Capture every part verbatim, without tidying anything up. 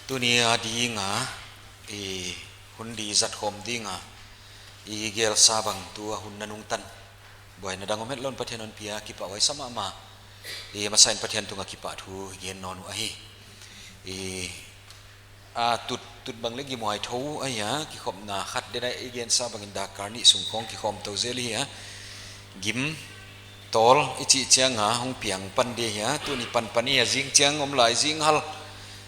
Tuni a ding a, i hun di zat khawm ding a, i gelsa bang tu a hun nanung tan. Buaina dang om het lou in Pathian hon pia, kipahhuai sa mahmah. I masa in Pathian tung a kipahthu i gen nawn uh ahi. I, a tut, tut bang leng gimhuai thou ahi a, kikhopna khat den a i gensa bang in dak kar nih sung khawng kikhawm tou zel hi a. Gim, tawl, i chih chiang a, hong piang pan di hi a, tuni pan pan hi a, zing chiang om lai, zing hal.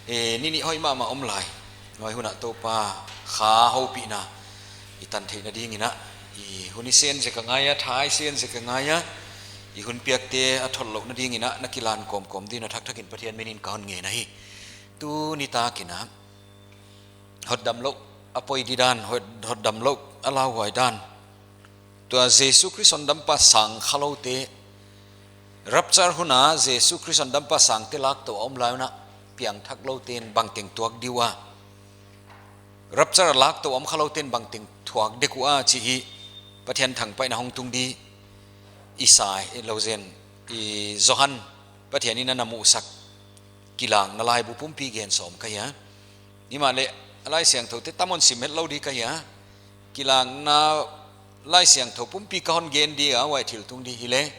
E, ni nih hoih mahmah om lai. Huai hun a Toupa kha houpihna i tan theihna ding in a, i hun i sen zek a ngai a, tha i sen zek a ngai a, i hun piakte a thot louhna ding in a, na kilan kawmkawm di in a, thakthak in Pathian min in ka hon ngen ahi. Tuni tak in a, hotdam louh a poi di dan, hot, hotdam louh a lauhuai dan. Tua Jesu Khrist hondampa sang kha loute, rapture hun a Jesu Khrist hondampa sangte lak tou a om lai un a, piangthak loute in bangteng tuak di ua. Rapture a lak tou a om kha loute in bangteng tuak dek ua chih hi Pathian thangpaihna hong tung di Isai, lou zen, i Johan, Pathian in a na muhsak kilangna laibu pumpi gen sawm ka hi a. Himahleh, a Laisiangthoute tam hon sim het lou di ka hi a. Kilangna Laisiangthou pumpi ka hon gen di a, huai thil tung di hi leh.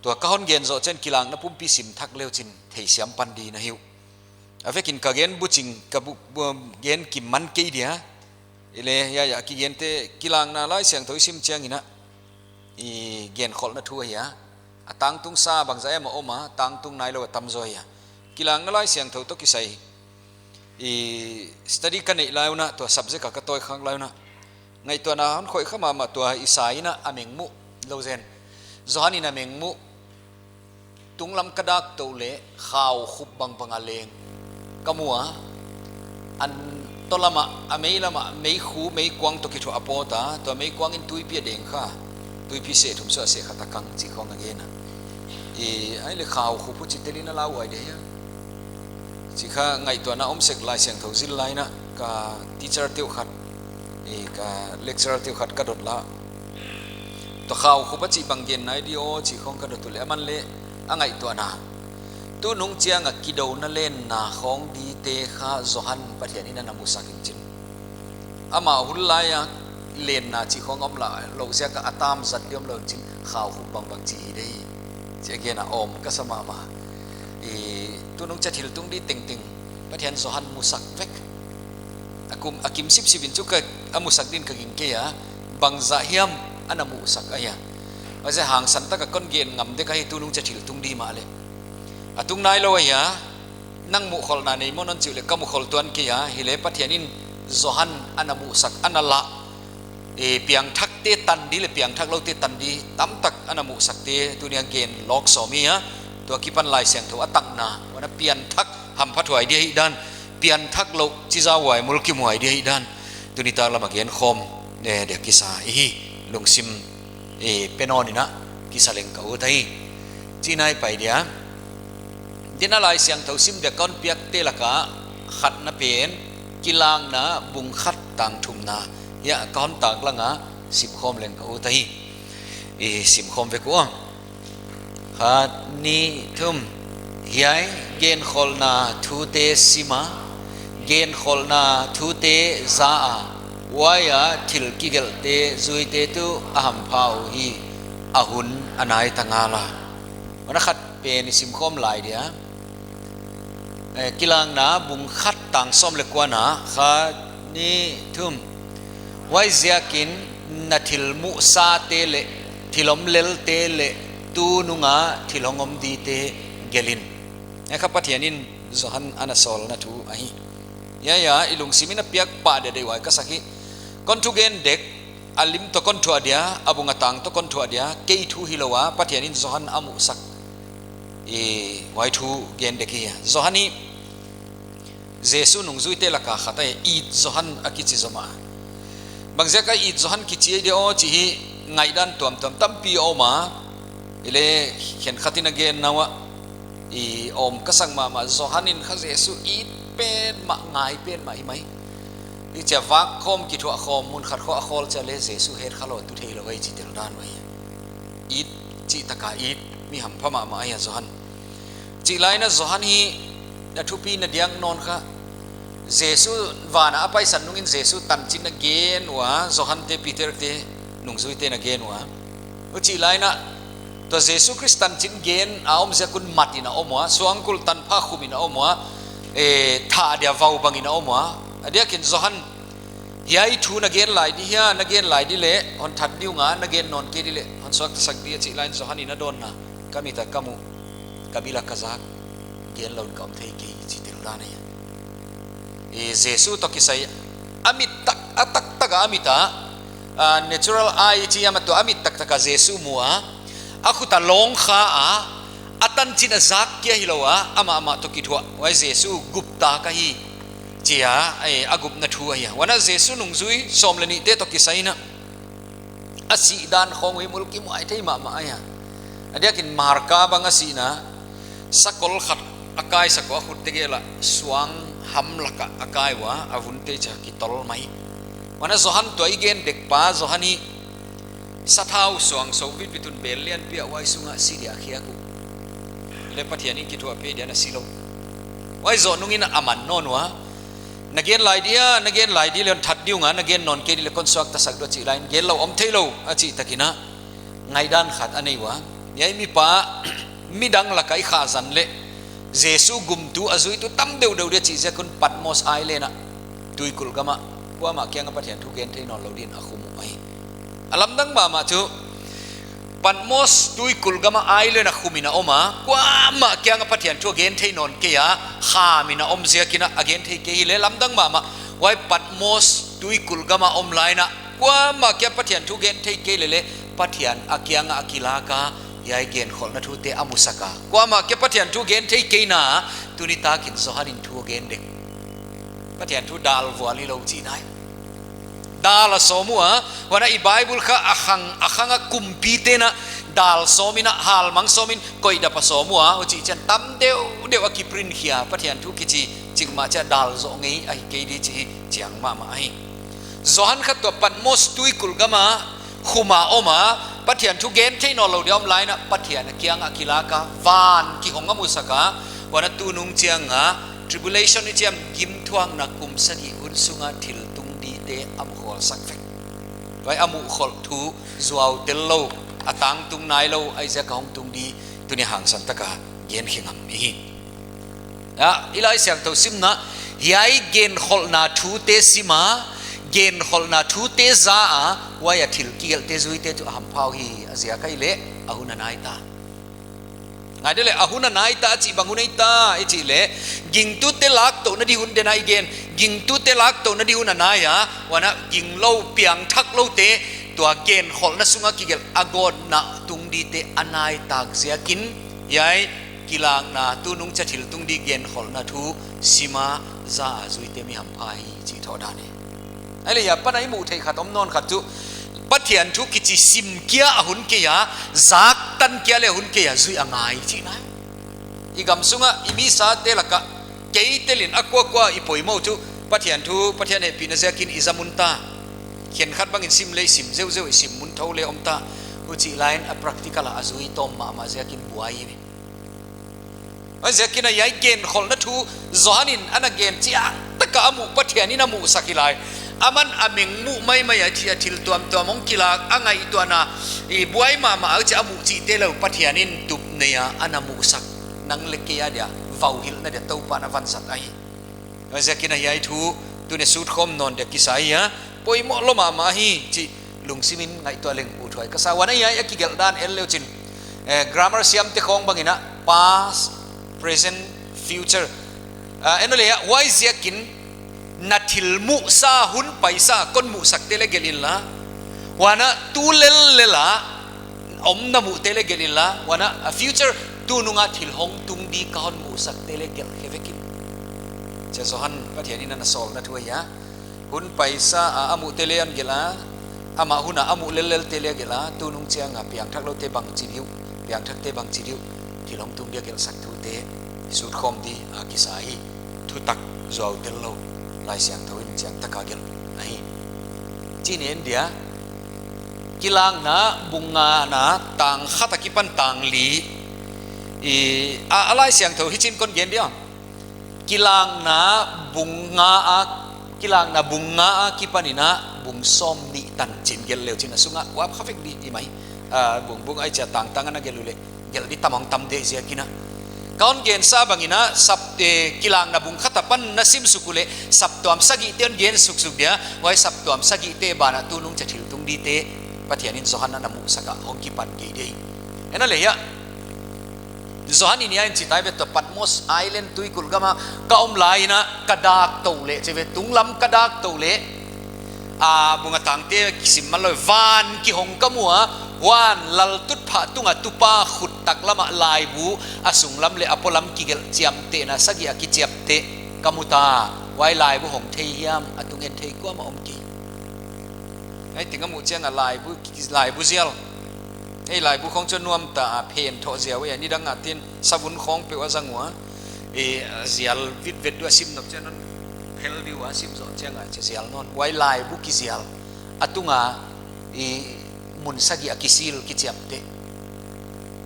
Tua ka hon gen zoh chiang kilangna pumpi sim thak leu chin theisiam pan di na hi uh. A vekin ka gen buching, ka bu, bu, gen kim man kei di a. I leh, ya, ya, kigente kilangna Laisiangthou i sim chiang in a, i genkholhna thu ahi a. A tangtung sa bangzah em a om a, tangtung nailou a tamzaw ahi a. Kilangna Laisiangthou toh kisai, i study ka neih lai un a, tua subject a ka tawi khak lai un a, ngaihtuahna hon khoih kha mahmah tua Isai in a a mengmuh, lou zen, Johan in a mengmuh, tunglam ka dak tou leh khau khup bangbang a leng ka mu a, a tawlam a, a meilam a, meikhu, meikuang toh kithuah a pawt a, tua meikuang in tuipi a deng kha, tuipi seh thum suah seh khat a kang chih khawng a gen a. I, ahihleh khau khup uh chi tel in a lauhuai di hia. Chih kha ngaihtuahna om sek, Laisiangthou zil lai in a ka teacher te uh khat, i, ka lecturer te uh khat ka dot la. Tua khau khup a chih bang gen nai di aw chih khawng ka dot uleh aman leh a ngaihtuahna, tunung chiang a kidouna lenna khawng dite kha Johan Pathian in a na musak in chin. Amah hun lai a lenna chih khawng om la, lou ziak a a tam zat di om lou in chin, khau khup bangbang chih hi di. Chih a gen a om ka sa mahmah. I, tunung chiang thil tung di tengteng Pathian Johan musak vek. A kum, a kim sipsip in chu ka, a musak din ka ging kei a, bangzah hiam a na musak ahi a. Huaiziak hangsan tak a kon gen ngam dek ahi, tunung chiang thil tung di mahleh. A tung nailou ahi a, nang muhkholhna nei maw non chih uleh ka muhkholh tuan kei a, hileh Pathian in Johan a na musak, a na la. E, piangthakte tan di leh piangthak loute tan di tamtak a na muhsakte tuni a gen lawk sawm hi a, tua kipan Laisiangthou a takna, huan a pianthak hamphathuai di ahihdan, pianthak lou chizawai mulkimhuai di ahihdan, tuni tak lam a gen khawm, e, dia kisa i hi, lungsim, e, pe nawn in a kisa leng ka ut ahi. Chih nai pai dia. Din a Laisiangthou sim dia kon piakte lak a khatna pen, Kilangna bung khat tang thumna. Hiai ka hon taklang a, simkhawm leng ka ut ahi. I simkhawm vek ua. Khat, nih, thum. Hiai genkholhna thute sim a, genkholhna thute za a, huai a thil kigelhte zuite tuh a hampha uhi, a hun a nai ta ngal a. Huan a khat pen i simkhawm lai dia. Eh, Kilangna bung khat tang sawm leh kuana, khat, nih, thum. Huaiziakin na thil muhsate leh thil omlelte leh tunung a thil hong om dite gelh in. Hiai kha Pathian in Johan a na sawlna thu ahi. Hiai a i lungsim in a piak pah dia deihhuai ka sak hi. Kon thugen dek, a lim toh kon thuah dia, a bung a tang toh kon thuah dia, kei thu hilou a, Pathian in Johan a muhsak. I huai thu gen dek hi a. Johan hi Jesu nungzuite lak a khat ahi, It Johan a kichi zomah. Bangziak a It Johan kichi dia aw chih hi ngaihdan tuamtuam tampi a om a. Hileh khenkhat in a gen nau a, i om ka sak mahmah, Johan in kha Jesu it pen mah, ngai pen mah hi mai. I chia vak khawm, kithuah khawm, mun khat khawng a khawl chiang leh Jesu het khalou, tu theilou ahi chi tel dan uh ahi. It, chih tak a it, mi hampha mahmah ahi a Johan. Chih lai in a Johan hi a thupina diak nawn kha, Jesu van a a paisan nungin Jesu tanchin a gen ua, Johan te Peter te nungzuite'n a gen ua. Huchih lai in a, tua Jesu Khrist tanchin gen a om ziak un mat in a om ua, suangkulh tanpha khum in a om ua, eh, thah dia vau bang in a om ua. A diakin Johan, hiai thu na gen lai di hia, na gen lai di leh, hon that di ung a, na gen nawn kei di leh, hon suakta sak di a chih lai in Johan in a dawnna, ka mit a ka muh, ka bil a ka zak, gen lou in ka om thei kei chi tel dan ahi. Eh, Jesu toh kisai, a mit tak, a taktak a a mit a, ah, natural eye chi a ma tua a mit taktak a Jesu mu a, a khut a lawng kha a, a tanchin a zak kia hilou a, amah amah toh kithuah, huai Jesu guptak ahi, chi a, eh, a gupna thu ahi a. Huan a Jesu nungzui sawm leh nihte toh kisai in a, a sih dan khawng uh i mulkimhuai thei mahmah ahi a. A diakin Marka bang a sihna, sakol khat a kaisak ua, a khutte gel a suang ham lak ah a kai ua, a vunte cha kitol mai. Huan a Johan tua i gen dek pa, Johan i sathau suang sou vitvit un bel lianpi a huai sung ah si dia khiak uh. Leh Pathian in kithuahpih dia in a si lou. Huai zoh nungin a man nawn ua. Na gen lai di a, na gen lai di leh hon that di ung a, na gen nawn kei di leh kon suakta sak di uh chih lai in gen lou om thei lou a chih takin a ngaihdan khat a nei ua. Hiai mipa, midang lak a i khah zan leh Jesu gumtu a zuitu tam deuhdeuh di a chih ziak un Patmos island ah, tuikulh gam ah, kuamah kiang a Pathian thu gen thei nawn lou din a khum uh ahi. A lamdang mahmah chu, Patmos tuikulh gam ah island a khum in a om a, kuamah kiang a Pathian thu a gen thei nawn kei a, kham in a om ziak in a a gen thei kei hi leh lamdang mahmah. Huai Patmos tuikulh gam a om lai in a, kuamah kia Pathian thu gen thei kei leh leh, Pathian a kiang a a kilak a, hiai genkholhna thute a musak a. Kuamah kia Pathian thu gen thei kei in a, tuni takin Johan in thu a gen dek. Pathian thu dal vual hilou chihna ahi. Dal a sawm ua, huan a i Bible kha a khang, a khang a kumpite'n a dal sawm in a, halmang sawm in, koihdap a sawm ua, huchih chiang tam deuhdeuh a kiprint khia, Pathian thu kichi ching mah chiang dal zoh ngei ahi kei di chih chiang mahmah ahi. Johan kha tua Patmos tuikulh gam a khum a om a, Pathian thu gen thei nawn lou dia om lai in a, Pathian a kiang a kilak a, van kihong a musak a, huan a tunung chiang a, tribulation i chi a, gimthuakna kum sagih hun sung a thil tung dite a mukholhsak vek. Huai a mukholh thu zuau tel lou, a tangtung nailou, ahihziak a hong tung di, tuni hangsan tak a gen khe ngam i hi. A, i Laisiangthou simna, hiai genkholhna thute sim a, genkholhna thute za a, huai a thil kigelhte zuite chu a hampha uh hi, a ziak ahihleh, a hun a nai ta. Ngai di leh, a hun a nai ta, a chih bang hun ahi ta, i chih leh, gingtute laktouhna di hun den a i gen, gingtute laktouhna di hun a nai a, huan a ginglou, piangthakloute, tua genkholhna sung a kigelh a gawtna tung dite a nai tak ziakin, hiai, kilakna, tunung chiang thil tung di genkholhna thu sim a, za a zuite mi hampha hi chih thoh dan ahi. Ahihleh hiai apan a i muh theih khat om nawn khat chu, Pathian thu kichi sim kia a hun kei a, zak tan kia leh a hun kei a, zui a ngai chihna ahi. I gam sung a, i misate lak a, kei tel in a kuakua i poimoh uh chu, Pathian thu, Pathian hehpihna ziakin i zam un ta. Khenkhat bang in sim leh sim zeuhzeuh, i sim mun thou leh om ta. Huchih lai in a practical a a zui tawm mahmah ziakin buai hi. Huaiziakin a hiai genkholhna thu Johan in ana gen chiang tak a a muh Pathian in a muhsak hi lai. Aman a meng muh maimai a thil, a thil tuamtuam hong kilak a ngaihtuahna, i buai mahmah a huchia a muh chihte lou Pathian in tup nei a ana muhsak. Nang leh kei a dia, vauhilhna dia Toupa'n a van zat ahi. Huaiziakin a hiai thu, tuni sutkhawm nawn dia kisa hi a, poimoh lou mahmah hi chih lungsim in ngaihtuah leng uthuai ka sa. Huan a hiai a kigelh dan en leu chin, eh, grammar siamte khawng bang in a, past, present, future. Ah, en leh a, huaiziakin na thil muhsa hun paisa kon muhsakte leh gelh inla. Huan a tu lellel a om na muhte leh gelh inla. Huan a, a future tunung a thil hong tung di ka hon muhsakte leh gelh khe vek in. Chia Johan Pathian in ana sawlna thu ahi a. Hun paisa a, a muhte leh ana gelh a, amah hun a a muh lellelte leh gelh a, tunung chiang a piangthakloute bangchi di uh, piangthakte bangchi di uh, thil hong tung dia gelhsak thute, sutkhawm di a kisa hi, thutak zuau tel lou, Laisiangthou in chiang tak a gelh ahi. Chih en dia, Kilakna bung ngana tang khat akipan tang li, i, a, a Laisiangthou hichin kon gen dia. Kilakna bung nga a, Kilakna bung nga a kipan in a bung sawmnih tan chi'n gelh leu chin a sung ah uap kha vek di i mai. Ah, bung bung ai chia tangtang a na gelh uleh gelh di tam hong tam dek ziak in a. Ka hon gensa bang in a sap, eh, Kilakna bung khat apan na sim suk uleh saptuam sagihte hon gen suksuk dia, huai saptuam sagihte ban ah tunung chia thil tung dite Pathian in Johan ana muhsak a hong kipan kei di. Ena le hia. Johan in hiai in chi tai ve, tua Patmos Island tuikulh gam a ka om lai in a ka dak tou leh, chi ve, tunglam ka dak tou leh, a, bung a tangte kisim man lou, van kihong ka mu a, huan laltutphah tung a tupa khut taklam ah laibu a sunglam leh a polam kigelh chiamtehna sagih a kichiapteh ka mu ta. Huai laibu hong thei hiam, a tung en thei kuamah om kei. Hiai teng a muh chiang a laibu, laibu zial. Ei laibu khong chu nuam ta a, phen thoh ziau e, nidang a tin savun khong peuh a zang ua. E, zial vitvet di ua, sim nop chiang non phel di ua, sim zoh chiang a chia zial nawn. Huai laibu kizial a tung a, e, mun sagih a kisil kichiapteh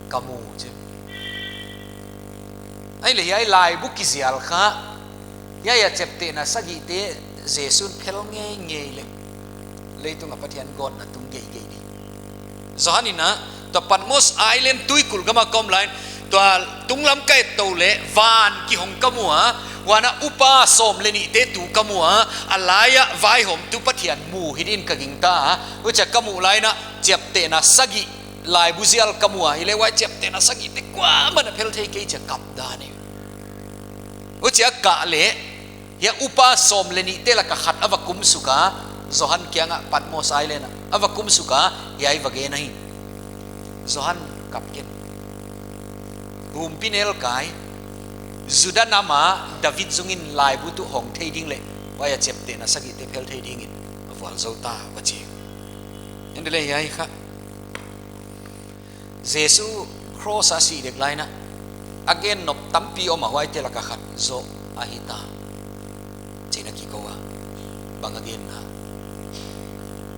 ka mu chi. Ai le hiai laibu kizial kha, hiai a chiaptehna sagihte Jesu'n phel ngeingei leh leitung a Pathian gawtna tung geigei di. Johan in a, tua Patmos Island tuikulh gam a ka om lai in, tua tunglam ka et tou leh van kihong ka mu a, huan a upa sawm leh nihte tu ka mu a, a lai ah vaihawmtu Pathian mu hi din ka gingta a, huchia ka muh lai in a chiaptehna sagih laibu zial ka mu a, hileh huai chiaptehna sagihte kuamah a phel thei kei chia kap dan e. Huchia kah leh, hiai upa sawm leh nihte lak a khat a va kum suk a, Johan kiang ah Patmos Island ah a va kum suk a, hiai va gen ahi. Johan kap ken. Humpinelkai, Juda nam a David zung in laibu tuh hong thei ding leh huai a chiaptehna sagihte phel thei ding in a vualzou ta, va chi. Ende le hiai kha. Jesu cross a sih dek lai in a, a gen nop tampi om a, huaite lak a khat Johan ahi ta chi'n a kikou a. Bang a genna?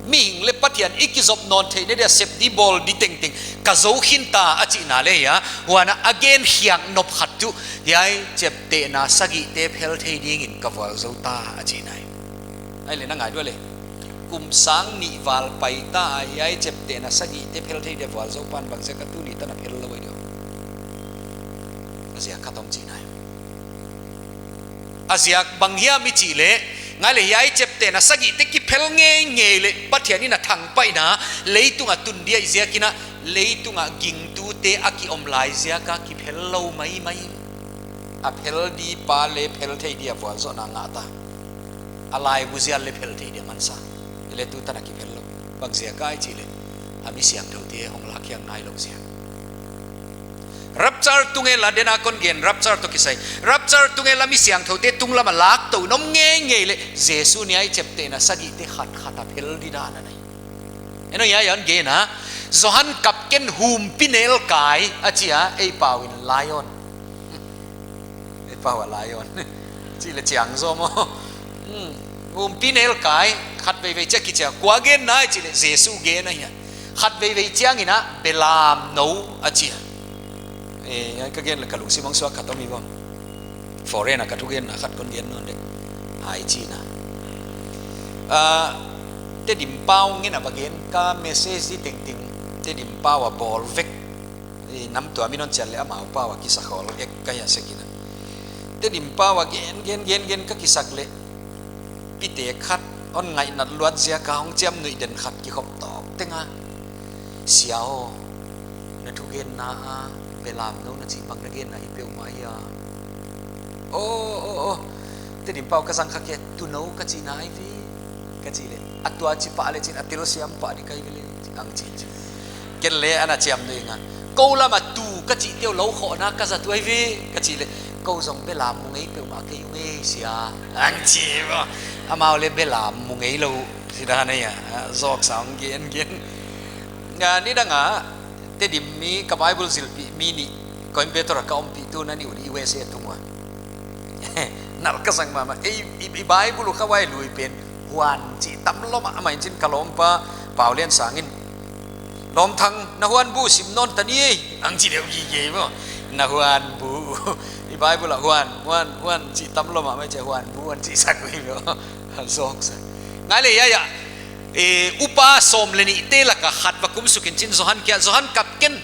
Mihing leh Pathian i kizop nawn theihna dia sep di bawl di tengteng ka zou khin ta a chihna le hia, huan a gen hiang nop khat tuh hiai chiaptehna sagihte phel thei ding in ka vualzou ta a chihna hi. Ai le na ngai dua le. Kum sang nih val pai ta a hiai chiaptehna sagihte phel thei dia vualzou pan bang ziak a tuni tan a phel lou ai diam? A ziak khat om chihna hi. A ziak bang hiam i chih leh, ngai le hiai chiaptehna sagihte kiphel ngeingei leh Pathian in a thangpaihna leitung a tun dia i ziak in a, leitung a gingtute a ki om lai ziak a kiphel lou maimai. A phel di pa le phel thei dia vualzawhna ngah ta. A laibu zial le phel thei dia mansa. Hileh tu tan a kiphel lou. Bang ziak a i chih leh, a mi siangthoute hong lakkhiak nailou ziak. Rapture tung e la, den a kon gen rapture toh kisai. Rapture tung e la, mi siangthoute tunglam a lak tou in om ngeingei leh Jesu'n hiai chiaptehna sagihte khat khat a phel di dan a nei. Eno hiai a hon gen a, Johan kap ken, humpinelkai a chi a, ei pau in lion. Ei pau a lion. Chih leh chiang zaw maw. Hmm. Humpinelkai, khatveivei chiah kichi a, kua genna i chih leh Jesu gen ahi a. Khatveivei chiang in a belamnou a chi a. Eh, ka gen leh ka lungsim hong suak khat om hi vang. Foreign a ka thugenna khat kon gen nawn dek. Hai chihna. Ah, Tedim pau ngen a va gen ka message di tengteng. Tedim pau a bawl vek. Eh, nam tua mi non chian leh amau pau a kisa khol ek ka hia sek in a. Tedim pau a gen, gen, gen, gen ka kisak leh. Pite khat hon ngaihnat luat ziak a hong chiamnuih den khat kikhop tawk teng a. Sia aw, na thugenna a belamnou na chih bang na genna hi peuhmah hia. Aw, aw, aw. Tedim pau ka zang kha kei, tunou ka chihna ahi ve. Ka chih leh, a tua chi pah leh chin a telsiam pah di ka hi ve leh. Ang chin chin. Ken leh ana chiamnuih ing a. Kou lam a tu ka chih teuh lou khohna ka zat uh ahi ve. Ka chih leh, kou zong belam mu ngei peuhmah kei ung e sia. Ang chi maw. Amau leh belam mu ngei lou. Sida na ya, ah, zawk sa hong gen, gen. Nga nidang a, Tedim mi ka Bible zilpih mi nih, Coimbatore a ka ompih tu na ni uli U S A tung ua. Nal ka zang mahmah, ei, i, i Bible uh kha huai lui pen, huan chi tam lou mah, amah in chin ka lawmpa, Paulian Sang in. Lawmthang, na huanbu sim nawn ta ni ei, ang chi deuh gige maw. Na huanbu, Bible ah huan, huan, huan chih tam lou mahmah chia, huan bu huan chih sak uh hi maw. Zong sa. Ngai le ya ya. E, upa sawm le nihte laka khat va kum suk in chin Johan kiang, Johan kap ken.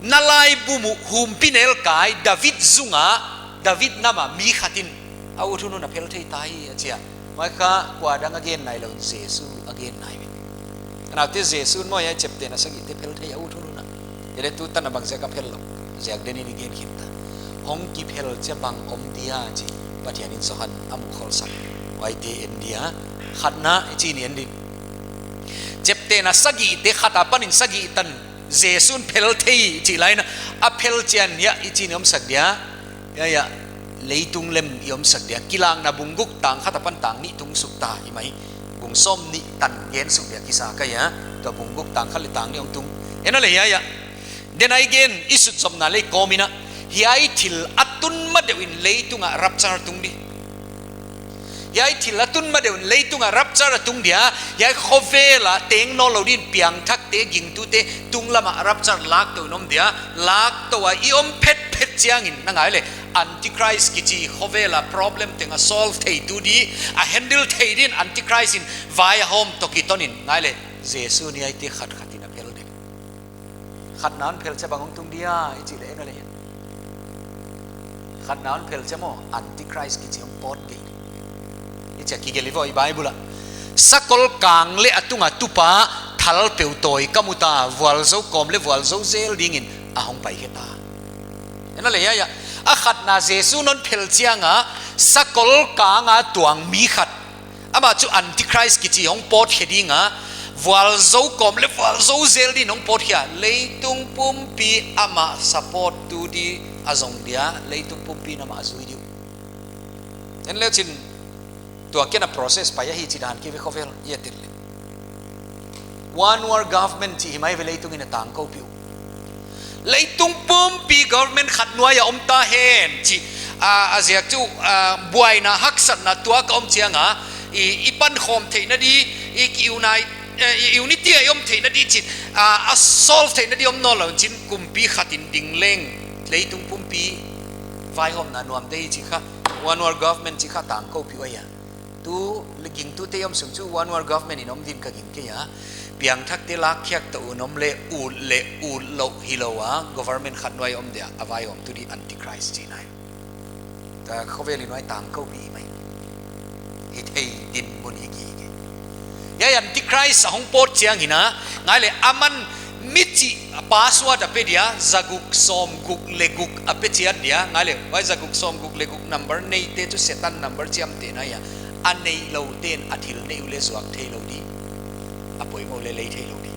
Na laibu mu humpinelkai David zunga, David nama mi khat in a ut hunhun a phel thei ta hi a chia. Huai kha kua dang a gen nailou in Jesu a gen nai ve. Anaute Jesu maw, hiai cheptehna sagihte phel thei a ut hunhun a. Hileh tutan a bang ziak a phel lou. Ziak den in i gen khin ta. Hong kiphel chia bang om dia chi. Pathian in Johan a mukhol sak. Huaite en dia. Khatna i chih ni en di. Cheptehna sagihte khat apan in sagih tan Jesu'n phel thei chih lai in a, a phel chiang hiai i chih ni om sak dia. Ya, ya. Leitung lem i om sak dia. Kilakna bung guk tang khat apan tang nih tung suk ta hi mai. Bung sawm nih tan gen suk dia kisa ka ya. Tua bung guk tang khat le tang nih hong tung. Hiai na le ya, ya. Den a i gen i sut zomna le kawm in a. Hiai thil a tun ma deuh in leitung ah rapture tung di. Hiai thil a tun ma deuh in leitung ah rapture a tung dia, hiai khovel a teng nawnlou din piangthakte gingtute tunglam ah rapture lak tou in om dia, lak tou a i om phetphet chiangin na ngai le, Antichrist kichi khovel a problem teng a solve theitu di, a handle thei din Antichrist in vai a hawm toh kiton in ngai le, Jesu in hiaite khat khat in a phel dek. Khatna hon phel chia bang hong tung dia, i chih le en le. Khatna hon phel chia maw, Antichrist kichi hong pawt kei. I chia kigelh i vo i Bible ah. Sakol kang le a tunga tupa thal peu tawi ka mu ta, vualzou kawm le vualzou zel dingin a hong pai khe ta. En le ya ya. A khatna Jesu'n hon phel chiang a, sakol kang a tuang mi khat. Amah chu Antichrist kichi hong pawt khe ding a, vualzou kawm le vualzou zel din hong pawt khe a, leitung pumpi amah support tu di a zong dia, leitung pumpi in amah a zui di uh. En le chin, tua ken a process pai ahi chi dan ki ve khovel, i a tel le. One world government chih hi mai ve leitung in a tangkoupih uh. Leitung pumpi government khat nuai a om ta hen chih, a, a ziak chu, a, buaina haksatna tuak a om chiang a, i, i pankhawm theihna di, i ki unite, eh, i unity a i om theihna di chih, a, a solve theihna di om nawnlou chin kumpi khat in ding leng, leitung pumpi vaihawmna nuam te hi chih kha, one world government chih kha tangkoupih uh ahi a. Tu le gingtute i om sung chu one world government in om din ka gingta kei a. Piangthakte lakkhiak tou in om le ut le ut lou hilou a, government khat nuai om dia, a vaihawmtu di Antichrist chihna ahi. Tua khovel in nuai tangkoupih mai. Hithei dinmun hi gige. Hiai Antichrist a hong pawt chiang in a, ngai le aman mi chih a password a pe dia, zaguk sawmguk le guk a pe chiat dia, ngai le, huai zaguk sawmguk le guk number neite chu Satan number chiamtehna ahi a, a neilou ten a thil nei uh le zuak theilou di, a poimoh uh le lei theilou di.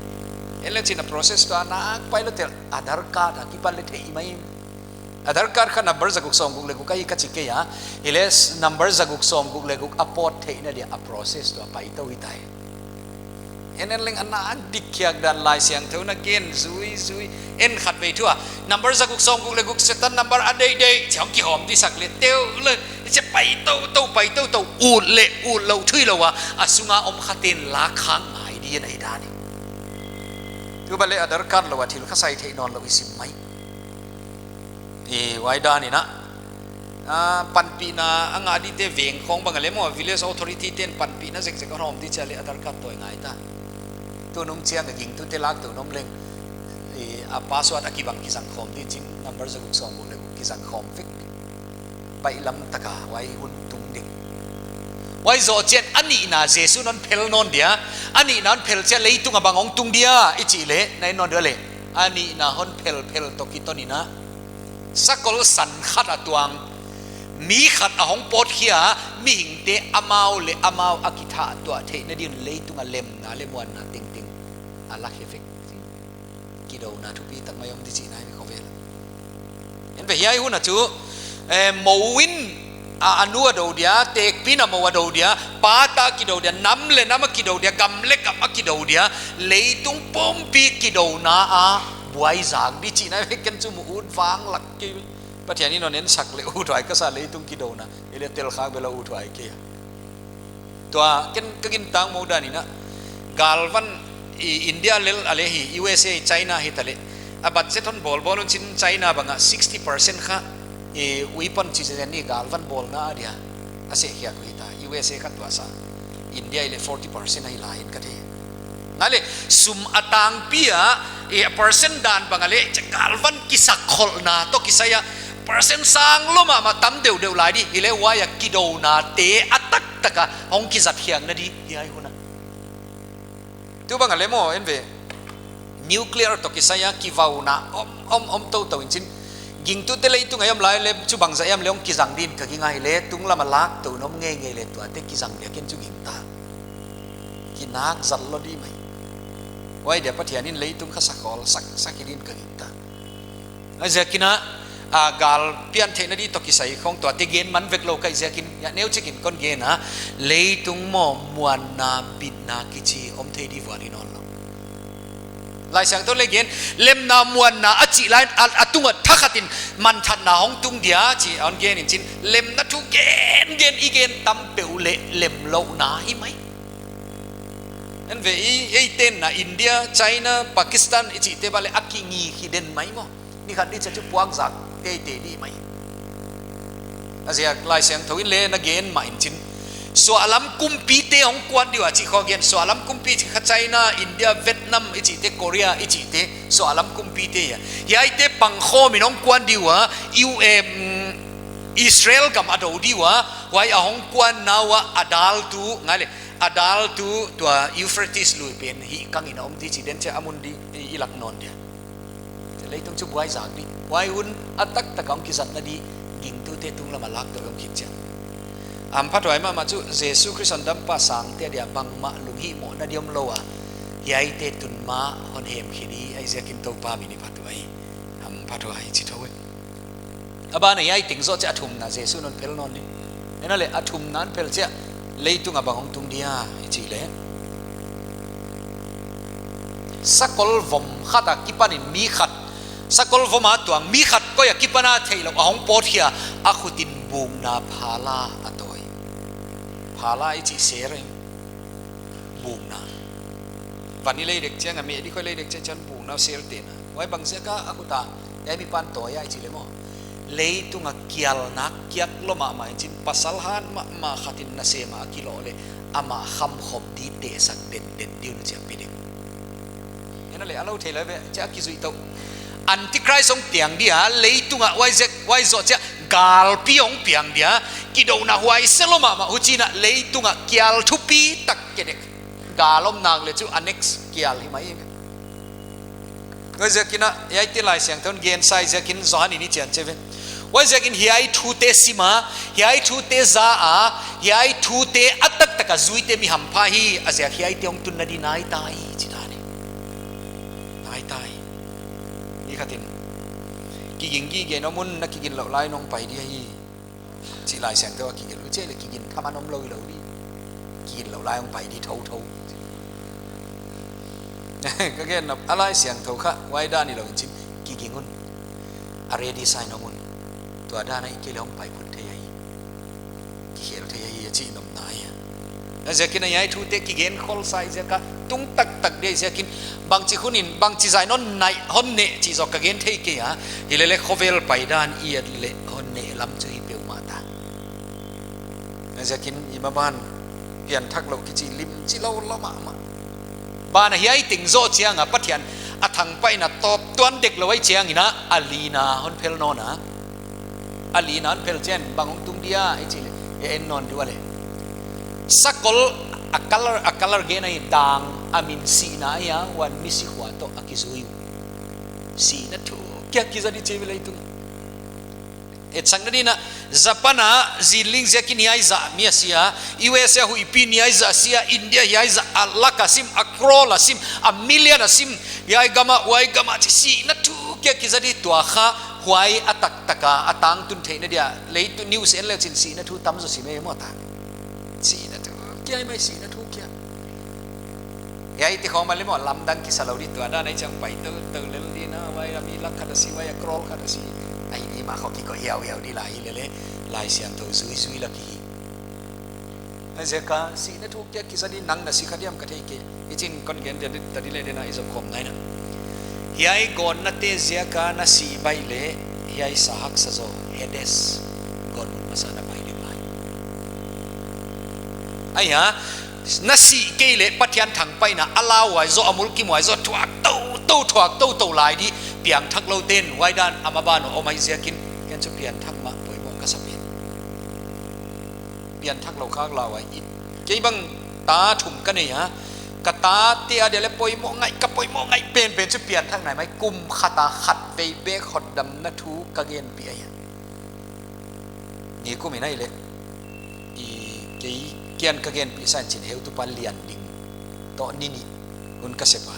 En le chin a process tua nak pai lou tel, Aadhaar card a kipan le thei mai. Aadhaar card kha number zaguk sawmguk le guk ahi ka chi kei a, hileh number zaguk sawmguk le guk a pawt theihna dia a process tua pai tou hi tai. En en leng a nak dik khiak dan Laisiangthou in a gen zui zui. En khatvei thu a, number zaguk sawmguk le guk Satan number a deih deih chiang kihawm di sak le teu le, i chia pai tou tou, pai tou tou, ut le ut lou thui lou a, a sunga om khaten lak khak ngai di na hi dan hi. Tu bale Aadhaar card lou a thil kha sai theih nawnlou i sim mai. I huai dan in a, a, panpihna a ngah dite veng khawng bang a le maw, village authority ten panpihna zekzek a hawm di chia le Aadhaar card tawi ngai ta. Tu nung chiang a gingtute lak tou in om leng, i, a password a kibang kizang khawm di chin number zaguk sawmguk le guk kizang khawm vek. Baihlam taka huai hun tung ding. Huai zoh chiang a nihna Jesu'n hon phel nawn dia, a nihna hon phel chia leitung a bang hong tung dia, i chih le, na en nawn dia le. A nihna hon phel phel toh kiton in a, sakol san khat a tuang mi khat a hong pawt khia, mihingte amau le amau a kithahtuah theihna din leitung a lemna le muanna tengteng a lak hi vek. Kidouna thupi tak mai om di chihna ahi khovel. En ve hiai hun a chu, eh, mou in a, a nu a dou dia, tekpi in a mou a dou dia, pa ta kidou dia, nam le nam a kidou dia, gam le gam a kidou dia, leitung pumpi kidouna a buai zak di chihna ahi ken chu mu ut vang lak kei. Pathian in hon en sak le ut huai ka sa leitung kidouna, i le tel khak bel a ut huai kei. Tua ken ka gingta mou dan in a, galvan i India lel a le hi, U S A, China hi ta le. A budget hon bawl bawl un chin China bang a sixty percent kha E, weapon chi zen ni galvan bawlna a dia a sehkhiak uh hita. U S A kha tuasa. India i leh forty percent ahi lai in ka thei. Ngai leh, sum a tangpi a, e, percent dan bang a leh, chi galvan kisakkholhna toh kisai a, percent sang lou mahmah tam deuhdeuh lai di, i leh huai a kidounate a taktak a hong kizatkhiakna di, hiai hun a. Tu bang a leh maw, en ve. Nuclear toh kisai a kivauna om, om, om toutou in chin. Gingtute leitung a om lai leh, chu bangzah hiam leh hong kizang din ka ging a, hi leh, tunglam a lak tou in om ngeingei leh tuate kizang dia ken chu gingta. Kinak zat lou di mai. Huai dia Pathian in leitung kha sakhol, sak, sak hi din ka gingta. Huaiziakin a, a, gal pian theihna di toh kisai khong tuate gen man vek lou ka hih ziakin, hiai neuchik in kon gen a, leitung maw muanna bitna kichi om thei di vuan hi nawn lou. Laisiangthou leh gen, lemna muanna a chih lai in, a, a tung a thakhat in manthatna hong tung dia chi hon gen in chin, lemna thu gen gen i gen tam peuh leh lemlouhna hi mai. En ve i, eite'n a India, China, Pakistan i chihte bang leh a kinging hi den mai maw. Ni khat ni chia chu puakzak teitei di mai. A ziak Laisiangthou in leh na gen mah in chin. Suahlam kumpite hong kuan di ua chih khong gen. Suahlam kumpi chih kha China, India, Vietnam i chihte, Korea i chihte. Suahlam kumpite a. Hiaite pangkhawm in hong kuan di ua, U M, Israel gam a dou di ua, huai a hong kuanna ua a daltu, ngai leh, a daltu tua Euphrates lui pen hihkang in a om di chi den chia a mun di i, i lak nawn dia. Leitung chu buaizak di. Huai hun a taktak a hong kizatna di gingtute tunglam a lak tou hong kik chia. A hamphathuai mahmah chu Jesu Khrist hondampa sangte dia bangmah lunghihmohna di om lou a. Hiaite tun ma hon hemkhe di ahi ziakin Toupa min i phat uhi. Hamphathuai chi thou e. A ban a hiai teng zoh chia a thumna Jesu in hon phel nawn di. En a leh a thumna hon phel chia leitung a bang hong tung dia i chih leh. Sakol vom khat a kipan in mi khat. Sakol vom a tuang mi khat koi a kipan a theilou a hong pawtkhia a khut in bukna phala a tawi. Phala i chih ser in bukna. Van i lei dek chiang a meh di khoi lei dek chiang chan bukna ser tena. Huai bang ziak a a khut a Hiai mipa'n tawi a i chih leh maw. Leitung a kial nak kiak lou mahmah in chin pasal han mahmah khat in nasem a kiloh leh amah khamkhop di tehsak dendet di un chia pe dek. En a leh a lou thei lai ve chia kizui tou. Antichrist hong piang dia leitung a huai zek huai zoh chia galpi hong piang dia kidouna huai se lou mahmah huchiin a leitung a kial thupi tak ke dek. Gal om nak leh chu a next kial hi mai. Huaiziakin a, hiaite Laisiangthou in gen sai ziakin Johan in i chian che ve. Huaiziakin hiai thute sim a, hiai thute za a, hiai thute a taktak a zuite mi hampha hi, a ziak hiaite hong tunna di nai ta hi, chi dan hi. Nai ta hi. Ni khat in. Kiging gige in om un, na kigin louh lai in hong pai di hi. Chih Laisiangthou a kigelh uh chih leh kigin thaman om lou hi lou di. Kigin louh lai hong pai di thouthou. Ka gen nop a Laisiangthou kha, huai dan hilou in chin, kiging un. A ready sa in om un. Tua dan a i kei leh hong pai phut thei ahi. Kikhel thei ahi a chih nopna ahi a. Huaiziakin a hiai thute kigen khol sa ziak a tung taktak di ziakin bangchi hun in bangchi zah in hon nai hon neh chih zoh ka gen thei kei a. Hilele khovel paidan i et leh hon neh lam chu hi peuhmah ta. Huaiziakin i maban pianthak lou kichi limchi lou lou mahmah. Ban a hiai teng zoh chiang a Pathian a thangpaihna tawp tuan dek lou ahi chiangin a, a lina hon phel nawn a. A lina hon phel chiang bang hong tung dia i chih leh, e en nawn di ua leh. Sakol a color, a color gen ahi dang a min sihna ahi a, huan misi khua toh a kizui uh. Sihna thuk kia kiza di chi ve leitung. Etsakna dingin a, Japan a zinling ziakin hiai zah mi a si a, U S A huihpi in hiai zah si a, India hiai zah a lakh a sim, a crore a sim, a million a sim, hiai gam a, huai gam a chi sihna thuk kia kiza di tua kha, huai a taktak a, a tangtun theihna dia, leitung news en leh chin sihna thu tam zaw sim e maw ta. Sihna thuk kia mai sihna thuk kia. Hiai ti khong mah leh maw lamdang kisa lou di tua dan ahi chiang pai tou, tou lel di na, huai a mi lakh khat a si, huai a crore khat a si. Ahi di mah khong kikoih hiauhiau di lai hilele, Laisiangthou zuizui lak hi. Huaiziak a sihna thuk kia kiza di nang na si kha diam ka thei kei. I chin kon gen dia di, ta di leh dena i zop khawm nai na. Hiai gawnnate ziak a na si baih leh, hiai sa haksa zaw, Hades, gawtmun masa na pai ding lai. Ahi a, na sih kei leh Pathian thangpaihna a lau huai zoh, a mulkimhuai zoh, thuak toutou, thuak toutou lai di. Piangthak lou ten huai dan a maban uah om ahih ziakin, ken chu piangthak mah poimoh ka sa pen. Piangthak lou khak lau huai. Kei bang ta thum ka nei a, ka tate adia leh poimoh ngai, ka poimoh ngai penpen chu piangthak nai mai. Kum khat a khatvei bek hotdamna thu ka genpih ahi a. Ni kum in ahi leh, i, kei kiang ka genpih san chin, heutupa lian ding toh ni nih hun ka sep a.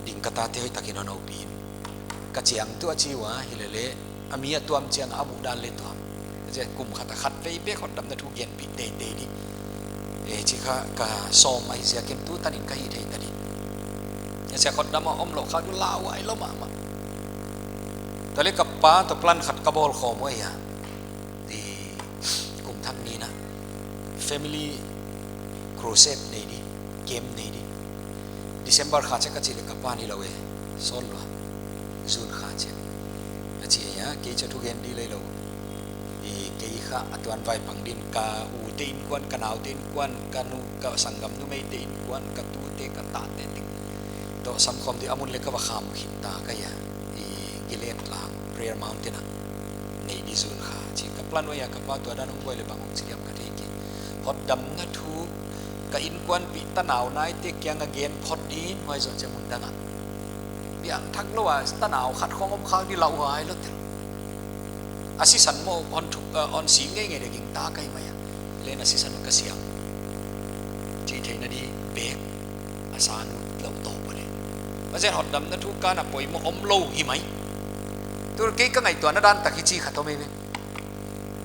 Ding ka tate hoihtakin hon ompih in. Ka chiang tuh a chi ua, hilele, a mi a tuam chiang a muh dan leh tuam. Ka chi a kum khat a khatvei bek hotdamna thu genpih teitei di. E, chi kha ka sawm ahih ziakin tu tanin ka hih thei ta di. Ka chi a hotdam a om lou khak di lau huai lou mahmah. Tua leh ka pa toh plan khat ka bawl khawm uh ahi a. Di kum thak ni na family crusade nei di, camp nei di. December kha chiang ka chih leh ka pa'n hilou e, sawl lua. June kha chiang. A chi ahi a, kei chu thugen di lei lou. I, kei kha a tuan vai pang din, ka u te innkuan, ka nau te innkuan, ka nu, ka sanggam numei te innkuan, ka tute, ka tate ding toh samkhawm di a mun leh ka va kham khit ta ka hi a. I, Gilead lang, Prayer Mountain a. Nei di June kha, chi ka plan uh ahi a, ka pa tua dan hong buai leh bang hong chi diam ka thei kei. Hotdamna thu, ka innkuanpih tanau naite kiang a gen phot din, huai zoh chiang mun dang a. Piangthak lou a, tanau khat khong om khak di lau huai lou tel. A sisan maw, hon thuk, eh, hon sih ngeingei di gingta ka hi mai a. Leh na sisan ka siam. Chi theihna di bek. A san ut lou toh pah leh. Huaiziak hotdamna thu kana poimoh omlou hi mai. Tu kei ka ngaihtuahna dan tak hi chi khat om ei ve.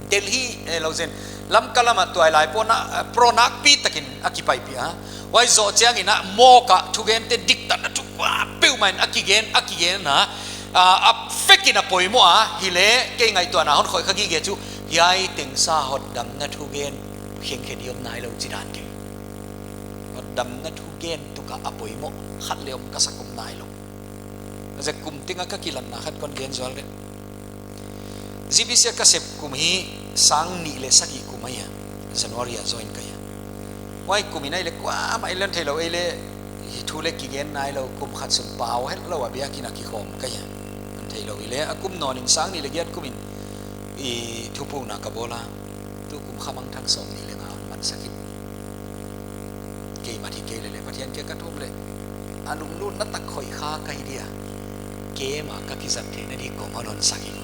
Delhi, eh, lou zen. Lamka lam a tuailai pawh na, eh, pro nakpi takin a kipaipih a. Huai zoh chiangin a mawk a thugente diktatna thu kuapeuhmah in a kigen, a kigen a. Ah, a fekin a poimoh a, hileh kei ngaihtuahna hon khoih kha gige chu. Hiai teng sa hotdamna thugen khengkhe di om nailou chi dan kei. Hotdamna thugen tuk a a poimoh khat leh om ka sak om nailou. Huaiziak kum teng a ka kilatna khat kon gen zual leh. G B C a ka sep kum hi sang nih leh sagih kum ahi a. January a join ka hi a. Huai kum in ahi leh kuamah i le'n theilou ei leh hi thu leh kigen nailou kum khat sung pau hetlou a biakinn a kikhawm ka hi a. An theilou i leh a kum nawn in sang nih leh giat kum in i thupukna ka bawl a. Tu kum kha mangthang sawmnih leh nga hon mansak in. Keimah hi kei leh leh Pathian kiang ka thum leh. A lunglutna tak khoih kha ka hi dia. Keimah ka kizat theihna di kong hon hon sak in.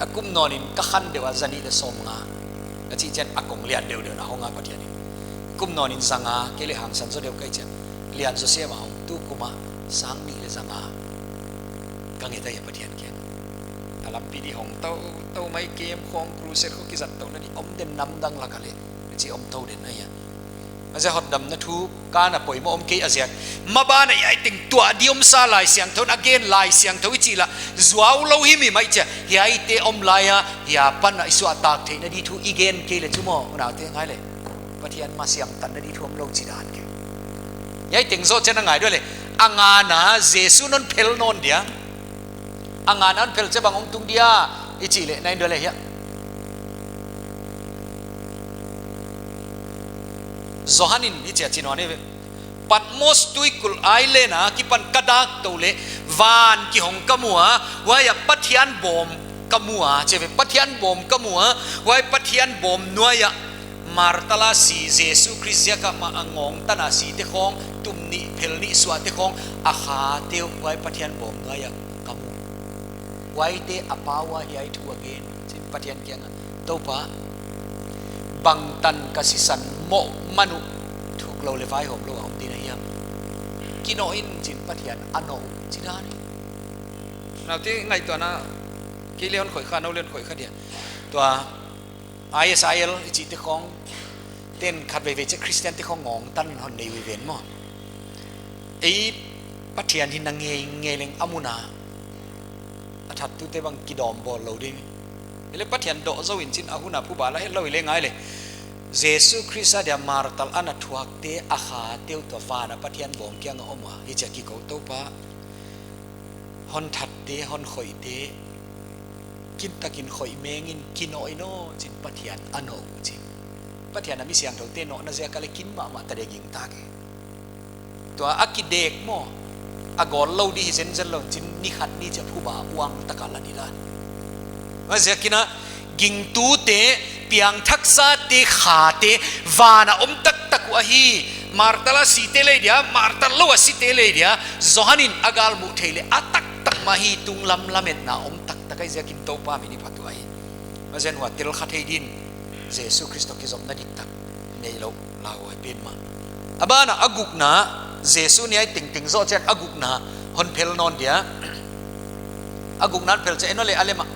A kum nawn in ka khan deuh a zanih leh sawmnga. Ka chih chiang a kong lian deuhdeuh na hong a Pathian in. Kum nawn in zanga, kei leh hangsan zaw deuh ka hih chiang. Lian zaw sem a hong tu kum a sang nih leh zanga. Ka nget ahi a Pathian kiang. A lampi di hong tou, tou mai camp khong crusade khong kizat touhna di om den nam dang lak a leh. Chi om tou den ahi a. A ziak hotdamna thu kana poimoh om kei a ziak. Maban a hiai teng tuah di om sa Laisiangthou in a gen Laisiangthou i chih lah. Zuau lou hi mi mai chia. Hiaite om lai a. Hia pan a i suahtak theihna di thu i gen kei leh chu maw. Unaute ngai leh. Pathian mah siamtanna di thu omlou chi dan kei. Hiai teng zoh chiang a ngai dua leh. A ngan a Jesu hon phel nawn dia. A ngan a hon phel chiang bang hong tung dia, i chih leh, na en dua leh hiai. Johan in hichia chi nawn e ve. Patmos tuikulh island a kipan ka dak tou leh, van kihong ka mu a, huai a Pathian bawm ka mu a, chi ve Pathian bawm ka mu a, huai Pathian bawm nuai a, martar a si Jesu Khrist ziak a mah a ngawngtan a site khong, tum nih phel nih suahte khong, a khate uh huai Pathian bawm nuai a ka mu. Huaite a pau a hiai thu a gen, chin Pathian kiang a. Toupa, bangtan ka sisan moh man uh thuklou leh vaihawmlou a om di na hiam. Kinoh in chin Pathian a noh uh, chi dan in. Naute ngaihtuahna, kei leh hon khoih kha, nou leh hon khoih kha dia. Tua, I S I L i chihte khong, ten khat veivei chiang Christian te khong ngawngtan hon nei uh ven maw. Ei Pathian hinna ngeingei leng a mun a. A thattute bang kidawm bawl lou ding. Ei leh Pathian doh zou in chin a hun a phuba la hetlou i leh ngai leh. Jesu Khrist a dia martar a na thuakte a khate uh tua van a Pathian bawm kiang a om a. Hichia kikou Toupa. Hon thatte, hon khoihte. Kintakin khoih mengin kinoh in aw chi'n Pathian a noh uh chi. Pathian a mi siangthoute nohna ziak a leh kin mahmah ta dek in tak e. Tua a kidek maw. A gol lou di hi zenzen lou chi'n ni khat ni chiah phuba uang taka la di dan. Huaiziakin a gingtute, piangthaksate, khate, van a om taktak uh ahi. Martar a site lei dia, martar lou a site lei dia, Johan in a galmuh theih leh a taktak mah hi, tunglam lametna om taktak ahi ziakin Toupa min i phat uh ahi. Huaiziakin hua tel kha thei din, Jesu Khrist toh kizopna diktak nei lou, lauhuai petmah. A ban ah a gukna, Jesu ni ahi tengteng zoh chiat a gukna hon phel nawn dia. A gukna hon phel chiat en leh a lem ah,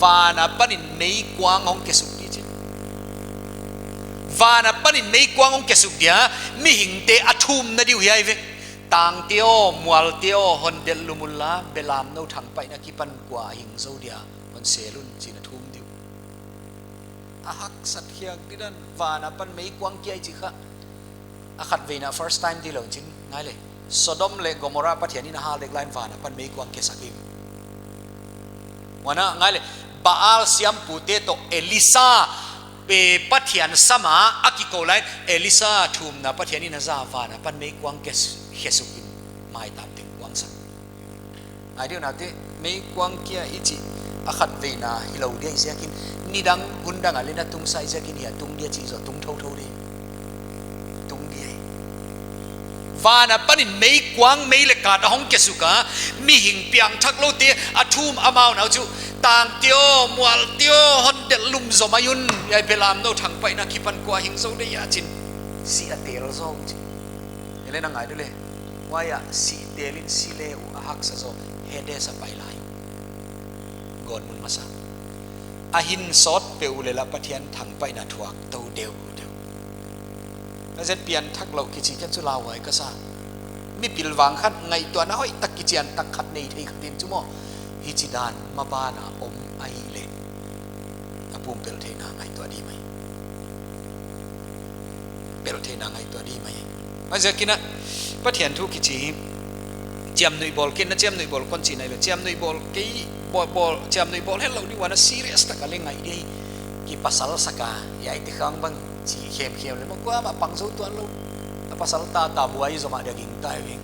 van apanin meikuang hong kesuk di chi. Van apanin meikuang hong kesuk dia, mihingte a thumna di uh hiai ve. Tangte aw, mualte aw, hon delhlum unla, belamnou thangpaihna akipan kua hing zou dia, hon sel un chi'n a thum di uh. A haksat khiak di dan, van apan meikuang kia i chih kha. A khatveina first time di lou chi'n, ngai le. Sodom leh Gomorrah Pathian in a hal dek lai in van apan meikuang kesak hi. Huan a ngai le, Baal siampute toh Elisa, eh, Pathian sam a a kikou lai in, Elisa thumna Pathian in a za, van apan meikuang kes-, kesuk in maitam teng kuangsak. Ngai di uh, nate, meikuang kia i chih a khatveina hilou dia i ziakin, nidang hun dang a leh na tungsa i ziakin hia tung dia chih zoh tung thouthou di. Tung dia. Van apanin meikuang mei leh kat a hong kesuk a, mihing piangthak loute a thum, amau na uh chu, tangte aw, mualte aw, hon delhlum zomai un, hiai belamnou thangpaihna akipan kua hing zou dia chi'n, si a tel zou chi. Elena ngai di uh le. Huai ah si tel in si le uh a haksa zaw, Hades a pai lai uh. Gawtmun masa. A hin sawt peuh leh la Pathian thangpaihna thuak tou deuhdeuh. A zet piangthak lou kichi ken chu lauhuai ka sa. Mi pilvang khat ngaihtuahna hoihtak kichiantak khat nei thei khat in chu maw. Hichi dan maban a om ahihleh. A pumpelh theihna ngaihtuah di mai. Pelh theihna ngaihtuah di mai. Huaiziakin a, Pathian thu kichi hi, chiamnuih bawl kei, na chiamnuih bawl kon chih nai lou. Chiamnuih bawl kei, bawl, bawl, chiamnuih bawl hetlou di uh a, na serious taka leh ngai di. Kipasal sak a, hiaite khang bang chih khemkhem leh maw, kuamah pang zou tuan lou. A pasal tata buai zomah dia gingta hi veng.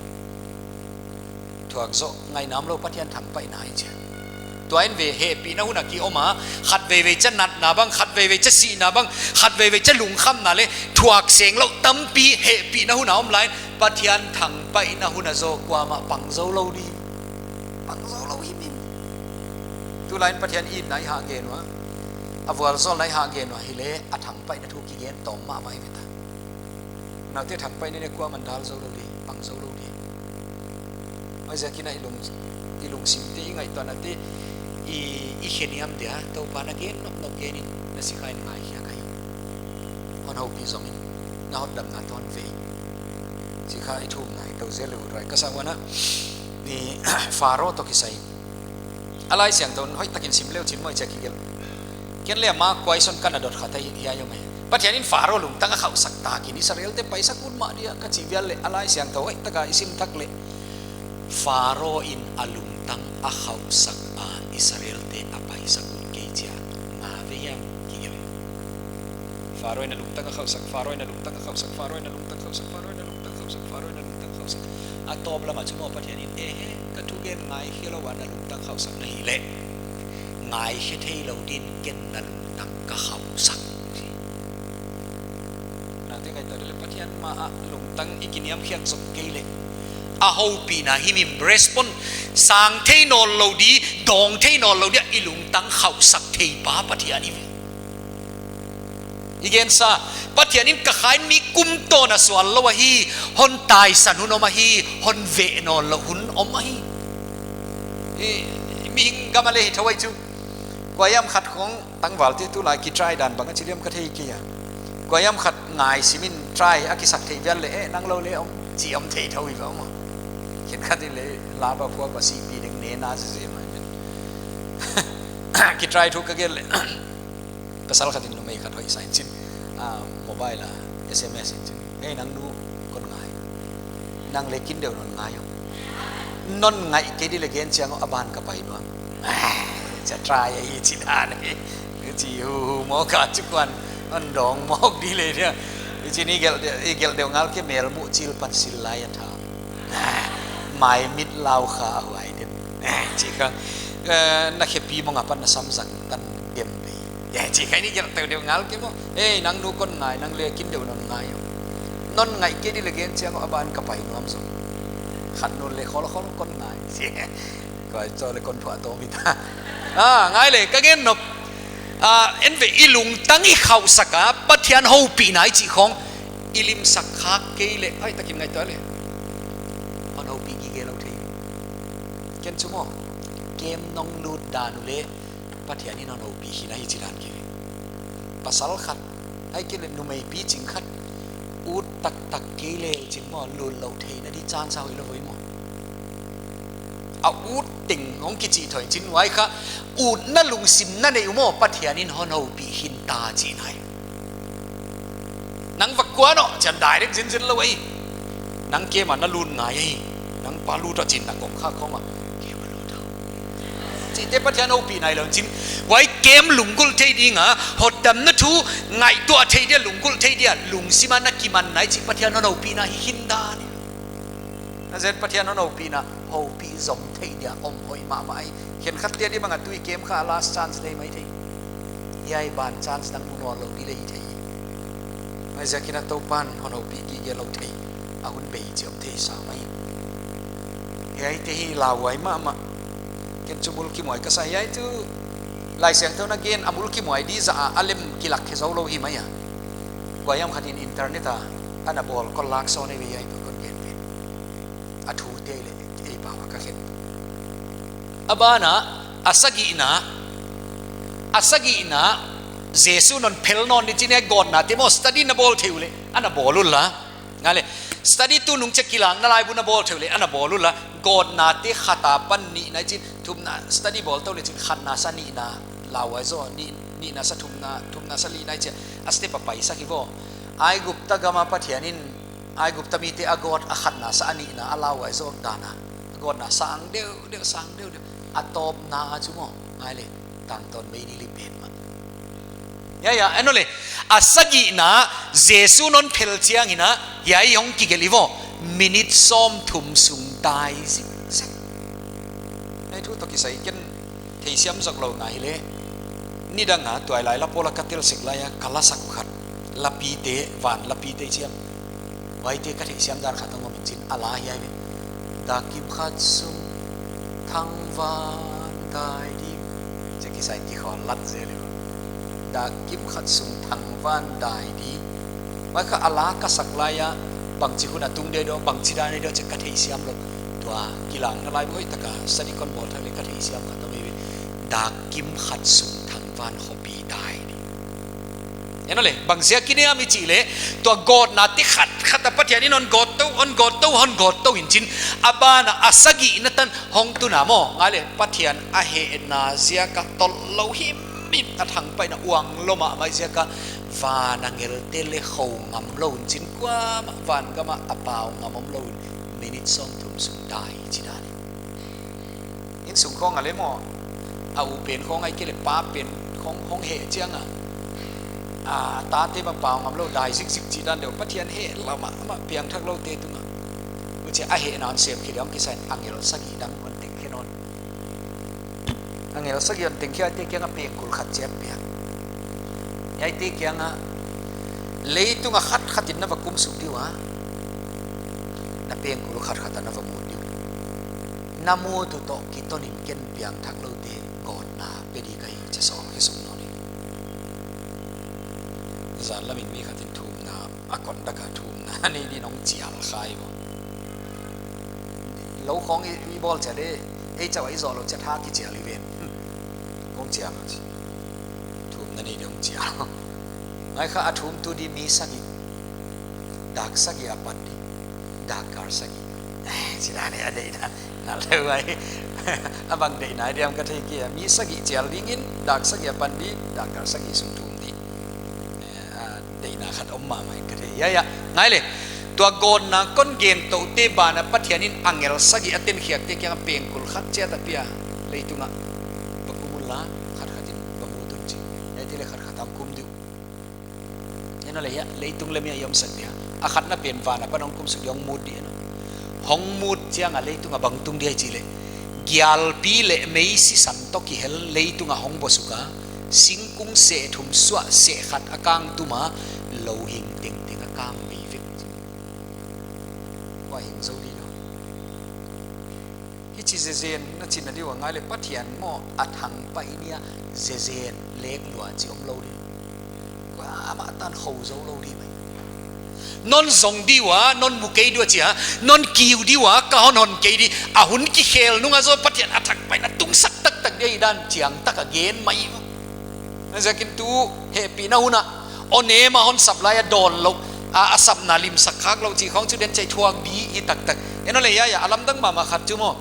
Thuak zoh ngaihnamlou Pathian thangpaihna hi chia. Tua in ve hehpihna hun a ki om a, khatveivei chia natna bang, khatveivei chia sihna bang, khatveivei chia lungkhamna leh, thuak seng lou tampi hehpihna hun a om lai in, Pathian thangpaihna hun a zaw kuamah pang zou lou di. Pang zou lou himhim. Tulai in Pathian itna i hah gen ua. A vualzawlna i hah gen ua hileh, a thangpaihna thu kigen tawm mahmah i ve ta. Nate thangpaihna leh kuamah dal zou lou di, pang zou lou di. Huaiziakin a i lung, i lungsimte, i ngaihtuahnate, i, i khe niam dia, Toupa na gen nopnop gen in, na sikha in ngaikhe ka hi. Hon houpih zom in, na hotdamna toh hon ve in. Chih kha i thumna hi tou zel leh uthuai ka sa ua. Ni Pharaoh toh kisai. A Laisiangthou in hoihtakin sim leu chin maw chia kigelh. Ken leh ama question ka na dot khat ahi hiai ahi mai. Pathian in Pharaoh lungtang a khauhsak takin Israelte paisak ut mah dia ka chih vial leh a Laisiangthou hoihtaka i sim thak leh. Pharaoh in a lungtang a khauhsak a Israelte a paisak ut kei chia. Nga ve hiam kigelh. Pharaoh in a lungtang a khauhsak, Pharaoh in a lungtang a khauhsak, Pharaoh in a lungtang khauhsak, Pharaoh in a lungtang khauhsak, Pharaoh in a lungtang khauhsak. A tawp lam ah chu maw Pathian in, ehe, ka thugen ngaikhe lou a na lungtang khauhsak na hih leh. Ngaikhe theilou din ken na lungtang ka khauhsak. Nate ngaihtuah di leh Pathian ma ah lungtang i kiniamkhiak zok kei leh. A houpihna himhim respond sang thei nawnlou di, dawng thei nawnlou dia i lungtang khauhsak thei pa Pathian i ve. I gensa, Pathian in ka kha in mi kum tawn a sual lou ahi, hon taisan hun om ahi, hon veh nawnlou hun om ahi. I, mihing gam a leh hi thou ahi chu. Kuahiam khat khong tangvalte tulai ki try dan bang a chi diam ka thei kei a. Kuahiam khat ngaihsim in try a kisak thei vial leh, eh, nang lou leh om, chi om thei thou hi ve maw. Khenkhat in leh, laba phuak a sihpi ding ne na zeze mai. Ki try thu ka gelh leh. Pasal khat in numei khat hoih sa in chin, ah, mobile a S M S in chin. Hei nang nu kon ngai. Nang leh kin deuh non ngai uh. Non ngai kei di leh gen chiang uh a ban ka pai dua. Chia try ahi chi dan hi. Chi hu hu mawk a chu kuan hon dawng mawk di le dia. Chi ni gelh deuh, i gelh deuh ngal ke mel muh chil pan sil lai a tha. Mai mit lau kha a huai den. Chi kha. Eh, na khepi mong a pan na samzang tan dem bei. Eh, chi kha ni gelh deuh deuh ngal ke maw. Eh, nang nu kon ngai, nang le kin deuh non ngai. Non ngai kei di le gen chiang a ban ka pai nuam zaw. Khat nu le khol khol kon ngai. Kuai chaw le kon phuah tawm hi ta. Ah, ngai le, ka gen nop. Ah, en ve i lungtang i khauhsak a, Pathian houpihna i chih khong, i limsak khak kei le, ai takin ngaihtuah le. Hon houpih gige lou thei. Ken chu maw, kem nong lut dan u le, Pathian in hon houpih hi na hi chi dan kei. Pasal khat, ai kei le numei pi ching khat, ut taktak kei le chin maw, lut lou theihna di chance a hoih lou voi maw. A ut teng hong kichih thou in chin huai kha, utna lungsim na nei u maw, Pathian in hon houpih hi ta chi nai. Nang va kuan aw, chiang direct zinzin lou ei. Nang kem a na lut ngai ei. Nang pa lut aw chin na kong kha kong a. Kem a lut aw. Chihte Pathian houpih nai lou chin. Huai kem lunggulh thei ding a, hotdamna thu ngaihtuah thei dia, lunggulh thei dia, lungsim a na kiman nai chih Pathian hon houpihna hi hi dan. Na zen Pathian hon houpihna, houpih zom thei dia, om hoih mahmah ei. Khenkhat te di bang a tui kem kha last chance di mai thei. Hiai ban chance dang mu nawn lou di le hi thei. Huaiziakin a Toupan hon houpih gige lou thei. A hun bei chiam thei sa mai. Hiaite hi lauhuai mahmah. Ken chu mulkimhuai ka sa hiai tu. Laisiangthou na gen a mulkimhuai di zah a, a lem kilak khe zou lou hi mai a. Kuahiam khat in internet a, ana bawl kon lak sawn ei ve hiai tu kon gen pen. A thute le, ei pau a ka khen. A ban a, a sagihna, a sagihna, Jesu non phel nawn ni chin hiai gawtna te maw study na bawl thei u le, ana bawl un la. Ngai le, study tu nung che kilang na laibu na bawl thei u le, ana bawl un la. Gawtna te khat apan nihna i chin, thumna study bawl tou le chin khatna sa nihna, lauhuai zaw, nih, nihna sa thumna, thumna sa lihna i chi a, a step a pai sak hi vaw. Aigupta gam a Pathian in, Aigupta mite a gawt a khatna sa a nihna a lauhuai zaw dan a. A gawtna sang deuhdeuh, sang deuhdeuh. A tawpna a chu maw, ngai le, tangtawn mei ni li pen mah. Ya, ya, en u le. A sagihna, Jesu non phel chiang in a, hiai hong kigelh hi vaw. Minute sawmthum sung dai zikzek. Hiai thu toh kisai ken theisiam zok lou ngai le. Nidang a tuailai la pawl a ka tel sek lai a ka la sak uh khat. Lapite, van lapite chiam. Huaite ka theisiam dan khat hong om in chin a la hiai ve. Dak kim khat sung thangvan dai di. Chi kisai kikhol lat zel hi. Dak kim khat sung thangvan dai di. Huai kha a la ka sak lai a bangchi hun a tung deuhdeuh, bangchi dan deuhdeuh chi ka theisiam lou. Tua kilang na laibu hoih taka study kon bawl thak le ka theisiam khat om ei ve. Dak kim khat sung thangvan khopi dai di. En u le, bangziakin hiam i chih le, tua gawtna te khat khat a Pathian in hon gawt tou, hon gawt tou, hon gawt tou in chin, a ban a a sagihna tan hong tun a maw, ngai le, Pathian a hehna ziak a tolh lou himhim a thangpaihna uang lou mahmah ziak a, van angel te le khou ngam lou in chin kuamah, van gam a a pau ngam om lou in, minute sawmthum sung dai chi dan. Insung khawng a le maw, a u pen khawng ai kei le pa pen khawng hong heh chiang a. A, a tate bang pau ngam lou dai zikzik chi dan deuh Pathian heh lou mahmah piangthak loute tung a. Huchi a hehna hon sem khe deuh hong kisai in angel sagih dang hon teng khe nawn. Angel sagih hon teng khe a te kiang a pengkul khat chiat piak. Hiaite kiang a leitung a khat khat in na va kum suk di ua. Na pengkul khat khat a na va mut di ua. Na mut uh toh kiton in ken piangthak loute gawtna pe di ka hi chia sawl khe suk nawn hi. Zan lam in mi khat in thumna a kon dak a thumna nei di nong chial kha hi maw. Lou khawng i, i bawl chiat le, ei chauh a i zawh lou chiat ha kichial hi ven. Kong chial lou chi. Thumna nei di hong chial. Ngai kha a thumtu di mi sagih. Dak sagih a pan di. Dak kal sagih. Eh, chi dan hi a deihna. Nalh lou ai. A bang deihna diam ka thei kei a. Mi sagih chial ding in, dak sagih a pan di, dak kal sagih sung thum di. Eh, a deihna khat om mahmah in ka thei. Ya, ya. Ngai le. Tua gawtna kon gen toh te ban a Pathian in angel sagih a ten khiak te kiang a pengkul khat chiat a pia. Leitung a. Va kum un la. Ana leh hia, leitung leh mei a i omsak dia. A khatna pen van apan hong kumsuk dia hong mut di ana. Hong mut chiang a leitung a bang tung dia i chih leh. Gialpi leh mei sisan toh kihel leitung a hong bosuk a. Singkung seh thum suah seh khat a kang tum a. Lou hing tengteng a kang bei vek. Kua hing zou di lou. Hichi zezen na chihna di ua ngai leh Pathian maw a thangpaih ni a zezen lek lua chih omlou di. Kuamah tan khou zou lou di mai. Non zong di ua, non mu kei di ua chia, non kiu di ua, ka hon hon kei di, a hun kikhel nung a zaw Pathian a thangpaihna tungsak taktak di dan chiang tak a gen mai. Huaiziakin tu hehpihna hun a, o ne ma hon sap lai a dawn lou, a, a sapna limsak khak lou chih khong chu den chai thuak di hi taktak. Eno leh hia, a lamdang mahmah khat chu maw.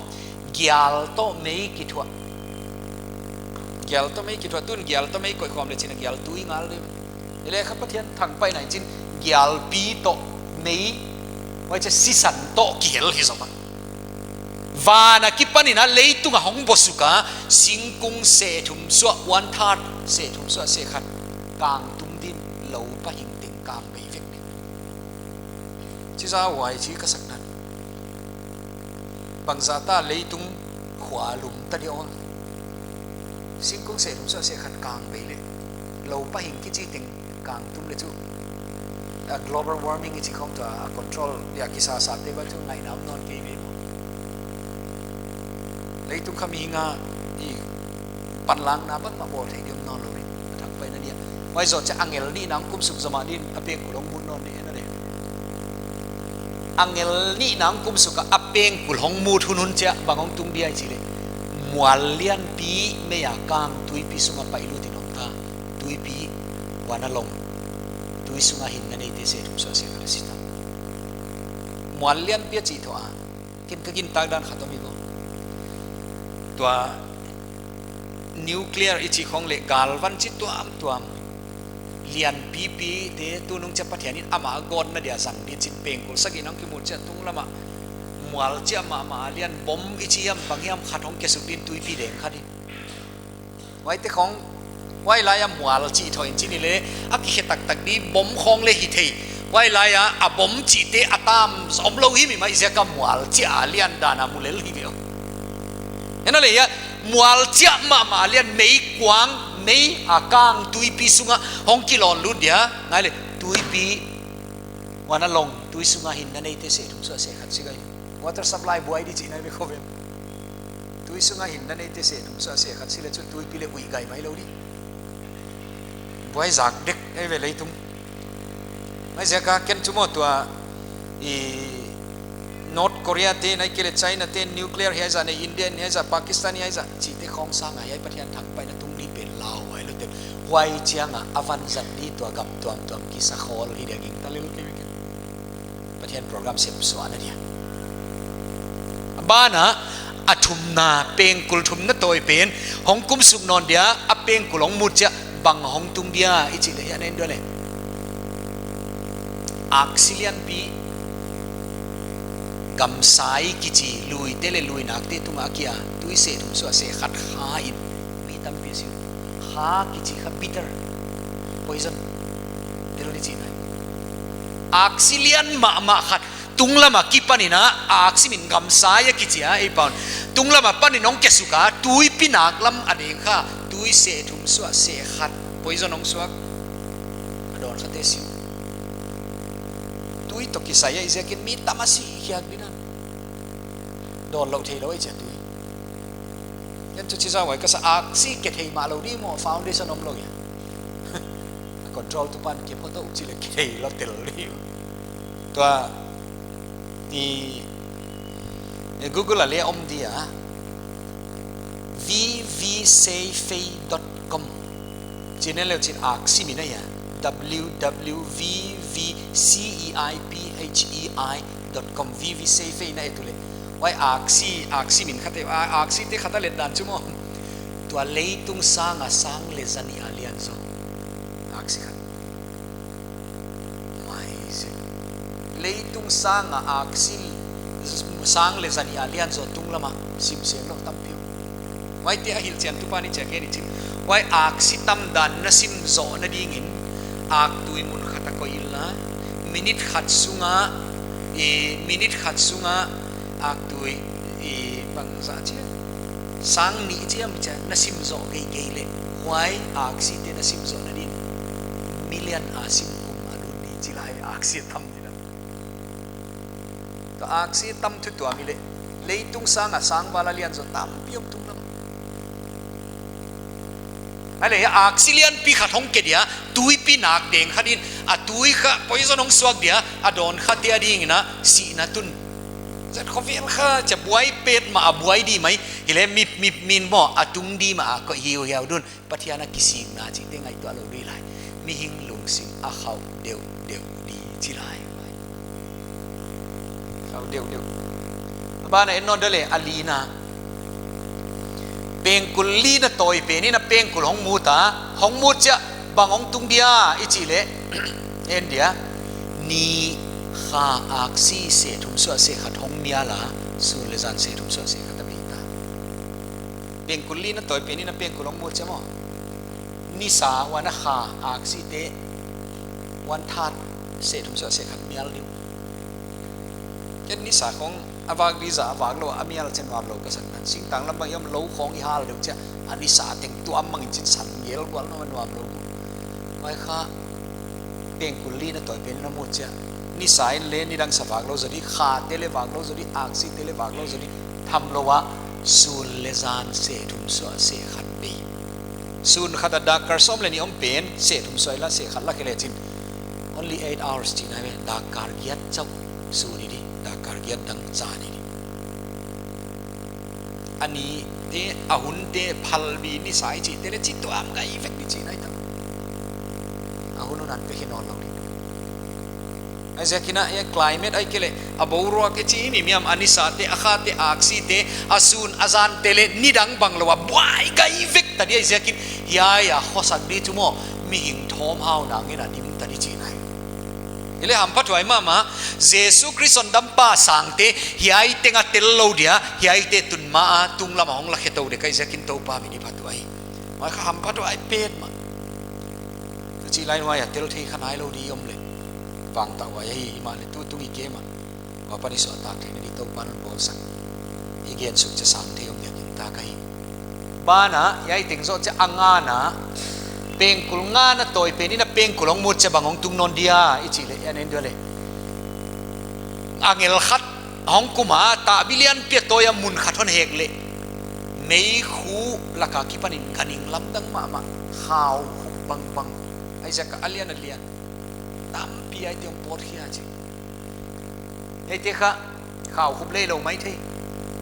Gial toh mei kithuah. Gial toh mei kithuah, tun gial toh mei koih khawm leh chin a gial tui ngal di. Ileh kha Pathian thangpaihna in chin gialpi toh mei, huai chia sisan toh kihel hi zomah. Van a kipan in a leitung a hong bosuk a, singkung seh thum suah, one third, seh thum suah seh khat kang tum din, lou pa hing teng kang bei vek di. Chi za huai chi ka sak nan. Bangzah ta leitung khua lum ta di aw. Singkung seh thum suah seh khat kang bei leh. Lou pa hing kichi teng kang tum leh chu. A global warming i chih khong tua a control dia kisasa te bang chu ngaihna om nawn kei ve. Leitung kha mihing a i panlakna bangmah bawl thei di om nawn lou di. A thangpaihna ni a. Huai zoh chia angel nihna hong kumsuk zomah din a pengkul hong mut nawn di ena de. Angel nihna hong kumsuk a a pengkul hong mut hunhun chia bang hong tung dia i chih leh. Mual lianpi mei a kang tuipi sung a pai lut in om ta. Tuipi huan a long. Tui sung a hinna neite seh thum suah seh khat a si ta. Mual lianpi a chih thoh a. Ken ka gintak dan khat om hi ko. Tua nuclear i chih khong leh galvan chi tuamtuam. Lianpipi te tu nung chia Pathian in amah gawtna dia zang di chin pengkul sagih nang kimut chia tung lam a. Mual chia mahmah a lian bom i chih hiam bang hiam khat hong kesuk din tuipi deng khat hi. Huaite khong, huai lai a mual chih thoh in chin ileh, a kikhe taktak di bom khong leh hi thei. Huai lai a, a bom chihte a tam omlou hi mi mai ziak a mual chia a lian dan a mu lel hi ve aw. Ena leh hia, mual chia mahmah a lian mei kuang, mei a kang tuipi sung a hong kilawn lut dia, ngai leh tuipi huan a long, tui sung a hinna neite seh thum suah seh khat si gai. Water supply buai di chihna ve khong ve. Tui sung a hinna neite seh thum suah seh khat si leh chu tuipi leh uih gai mai lou di. Buai zak dek ei ve leitung. Huaiziak a ken chu maw tua i North Korea te nai kei leh China te nuclear hiai zah nei India hiai zah Pakistan hiai zah chihte khong sang a hiai Pathian thangpaihna tung di pen lau huai lou te. Huai chiang a a van zat di tua gam tuamtuam kisa khawl hi dia gingta lel kei ve ken. Pathian program sem suahna dia. A ban a, a thumna, pengkul thumna tawi pen, hong kumsuk nawn dia, a pengkul hong mut chia, bang hong tung dia, i chih leh hia na en dua leh. Aksi lianpi, gamsai kichi, luite leh luinakte tung a kia, tui seh thum suah seh khat kha in, mi tampi si, kha kichi kha bitter, poison, tel di chihna. Aksi lian mahmah khat, tunglam a kipan in a, aksi min gamsai a kichi a, ei paun. Tunglam a pan in hong kesuk a, tuipi nak lam a deng kha, tui seh thum suah seh khat, poison hong suak. A dawn kha te siu. Tui toh kisai a i ziakin mi tam a si khiak di nan. Dawn lou thei lou ei chia tui. Ken chu chi za huai ka sa aksi ke thei mah lou di maw foundation om lou ia. Control tu pan ke photo u chi leh ke thei lou tel di. Tua i, i Google a leh om dia. V V seifei dot com. Channel leh chin aksi min a ia. W W V V C E I P H E I dot com, V V seifei na et uleh. Huai aksi, aksi min khat e, a, aksi te khat a let dan chu maw. Tua leitung sang a sang leh zanih a lian zaw. Aksi khat. Mai se. Leitung sang a aksi sang leh zanih a lian zaw tunglam a sim seng lou tampi. Huaite a hilhchiantu pa ni chia ke ni chin. Huai aksi tam dan na sim zohna dingin, aktui mun khat a koi Minute khat sunga, i, minute khat sunga aktui, i, bangzah chia, sang nih chia mi chia na sim zoh geigei leh, huai aksite na sim zohna din million a sim kum a lut di chi lai, aksi tam di na. Tua aksi tam thu tuam i leh, leitung sanga sang val a lian zaw tampi om tunglam. Huai leh aksi lianpi khat hong ke dia, tuipi nak deng khat in, a tui kha poison hong suak dia, a dawn khate adingin a sihna tun. Zat khovel kha chia buai petmah a buai di mai, hileh mi, mi, min maw a tung di mah a koih hiuhiau dun, Pathian a kisikna chihte ngaihtuah lou di lai. Mihing lungsim a khauh deuhdeuh di chi lai. Khauh deuhdeuh. A ban ah en nawn deuh leh a lina. Pengkul li na tawi pen in a pengkul hong mut a, hong mut chiah bang hong tung dia i chih leh, en dia, ni, kha, aksi seh thum suah seh khat hong mial a, sun leh zan seh thum suah seh khat a bei ta. Pengkul li na tawi pen in a pengkul hong mut chiah maw. Nisa, huan a kha, aksite, one third, seh thum suah seh khat mial di uh. Ken nisa khong a vak di zah a vak lou a mial chiah nuam lou ka sak na. Singtang lam bang i om lou khong i hal deuh chiah, a nisa teng tuam mangin chin san gel gual na nuam lou. Huai kha pengkul li na tawi pen in a mut chiah, nisa in leh nidang sa vak lou zaw di, khate leh vak lou zaw di, aksite leh vak lou zaw di, tham lou a, sun leh zan seh thum suah seh khat bei. Sun khat a dakkar sawm leh nih om pen, seh thum suah la, seh khat la khe leh chin, only eight hours chihna ve, dakkar giat chauh sun i di, dakkar giat dang zan i di. A nite, a hunte, phalbi nisa i chihte leh chi tuam gai vek di chihna i ta. A hun hun an pe khe nawn lou di. Huaiziakin a, eh, climate ahihkeileh a boruak e chi mi miam, a nisate, a khate, aksite, a sun a zante leh nidang bang lou a buai gai vek ta di. Huaiziakin hiai a khosak di chu maw, mihing thawmhau nangin a dim ta di chihna hi. Hileh hamphathuai mahmah, Jesu Khrist hondampa sangte hiai teng a tel lou dia, hiaite tun ma a tunglam a hong la khe tou dek ahi ziakin Toupa min i phathuai. Huai kha hamphathuai petmah. Huchi lai nuai a tel thei kha nai lou di om leh, vangtauhuai ahi. Himahleh tutung i kem a, huai pan i suahtak theihna di Toupa'n hon bawlsak, i gen suk chiah sang thei om dia gintak ahi. Ban ah, hiai teng zoh chiah a ngana, pengkul nga na tawi pen in a pengkul hong mut chiah bang hong tung nawn dia i chih leh, en en deuh leh, angel khat hong kum a, tahbi lianpi a tawi a mun khat hon hek leh, meikhu lak a kipan in ganhing lamdang mahmah, khaukhup bangbang, huaiziak a lian a lian tampi huaite hong pawt khia chi. Huaite kha khaukhup leh lou maithei.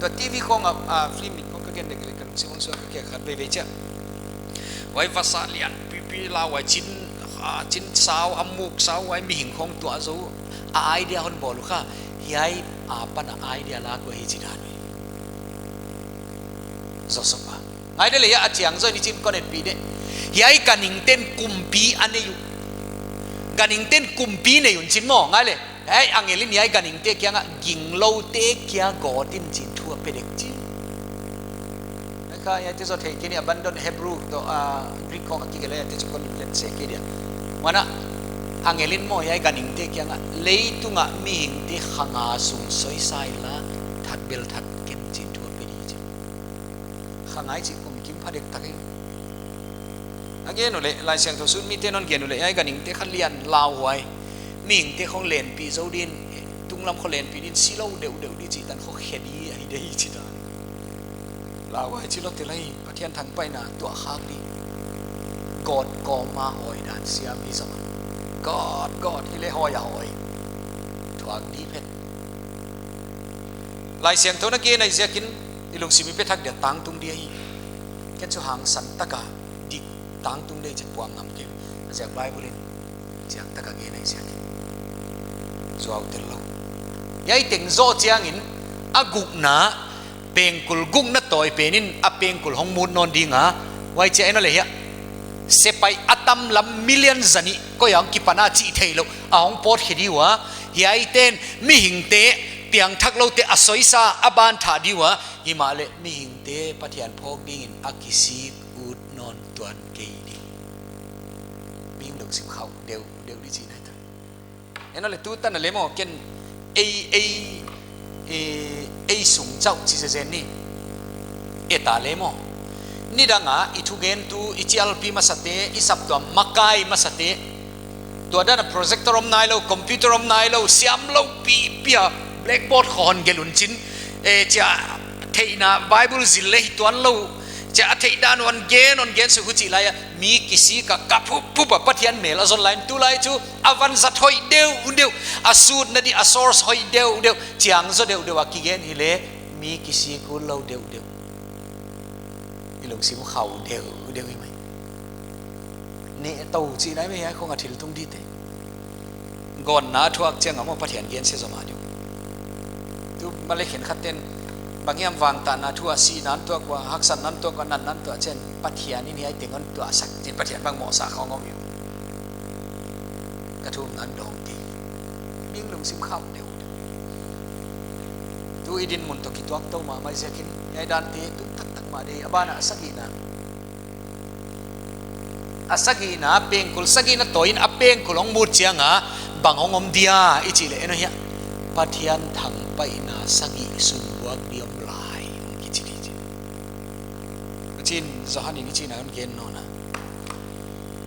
Tua TV khong a, a, film in khong ka gen dek leh ka lungsim hong suak kha khat veivei chiah. Huai vasa lian pipi lauhuai chin, a, chin sau, a muk sauhuai mihing khong tuah zou. A idea hon bawl uh kha, hiai apan a idea lak uh ahi chi dan uh. Joseph a. Ngai deuh leh, a chiang zaw in i chim kon et pi deuh. Hiai ganhingte'n kumpi a nei uh. Ganhingte'n kumpi nei un chin maw, ngai leh. Hiai angel in hiai ganhingte kiangah gingloute kia gawt in chi'n thu a pe dek chi. Huai kha hiaite zoh theih kei ni, abandon Hebrew toh, ah, Greek khong a kigelh a, hiaite chu kon let sek kei dia. Huan ah, angel in maw hiai ganhingte kiangah, leitungah mihingte kha nga sung soisa inla, that bel that ken chi'n thu a pe di chi. Kha nga i chih kum kim pha dektak hi. A gen uleh, Laisiangthou sut mite'n hon gen uleh, hiai ganhingte kha lian lauhuai, mihingte khong lenpih zou din, tunglam khong lenpih din, si lou deuhdeuh di chih tan khong khe di ahi di chih dan. Lauhuai chi lou tel hi, Pathian thangpaihna tuah khak di. God kawm a hawi dan siam hi zong. God, God, hileh hawi a hawi. Thuak di phet. Laisiangthou in a gen ahih ziakin, i lungsim i pe thak dia tangtung di ahi. Ken chu hangsan taka dik tangtung di chih puang ngam kei. A ziak Bible in chiang taka gen ahih ziakin. Zuau tel lou. Hiai teng zoh chiangin a gukna, pengkul gukna tawi pen in a pengkul hong mut nawn ding a. Huai chiah en uleh hiai. Sepaih a tam lam million zanih koi a hong kipan a chih theih lou a hong pawt khe di ua. Hiaite'n mihingte, piangthak loute a soisa a ban thah di ua. Himahleh mihingte Pathian phawk dingin a kisik ut nawn tuan kei di. Mihing lungsim khauh deuhdeuh di chihna hi ta. En le tu tan le maw, ken ei, ei, ei, ei sung chauh chi zezen ni. E ta le maw. Nidang a i thugentu, i chialpi masate, i saptuam makai masate. Tua dan a projector om nailou, computer om nailou, siamlou pipi a blackboard khong gelh un chin. E, chia theihna Bible zil le hi tuanlou. Chia a theih dan un gen, un gen suk huchi lai a. Mi kisik a kap hup hup a Pathian mel a zon lai in tu lai chu a van zat hoih deuhdeuh. A sutna di a source hoih deuhdeuh. Chiang zaw deuhdeuh a kigen hi le mi kisik utlou deuhdeuh. I lungsim khau deuhdeuh hi mai. Neh tou chih nai mai hiai khong a thil tung di te. Gawtna thuak chiang a maw Pathian gensia zaw mah diu. Tu male khenkhat ten banghiam vangtahna thu a sihna hon tuak ua, haksatna hon tuak ua, natna hon tuak chiang Pathian in hiai teng hon tuahsak chih Pathian bang mohsah khong om hi. Ka thumna hon dawng di. Mi lungsim khau deuhdeuh. Tu i dinmun toh kituak tou mahmah ziakin, hiai dante tung taktak mah di, a ban a sagihna. A sagihna, pengkul sagihna toh in a pengkul hong mut chiang a, bang hong om dia, i chih le, en hia. Pathian thangpaihna sagih sunbuak di om lai, hong kichi di chi. Chin, Johan in i chihna hon gen nawn a.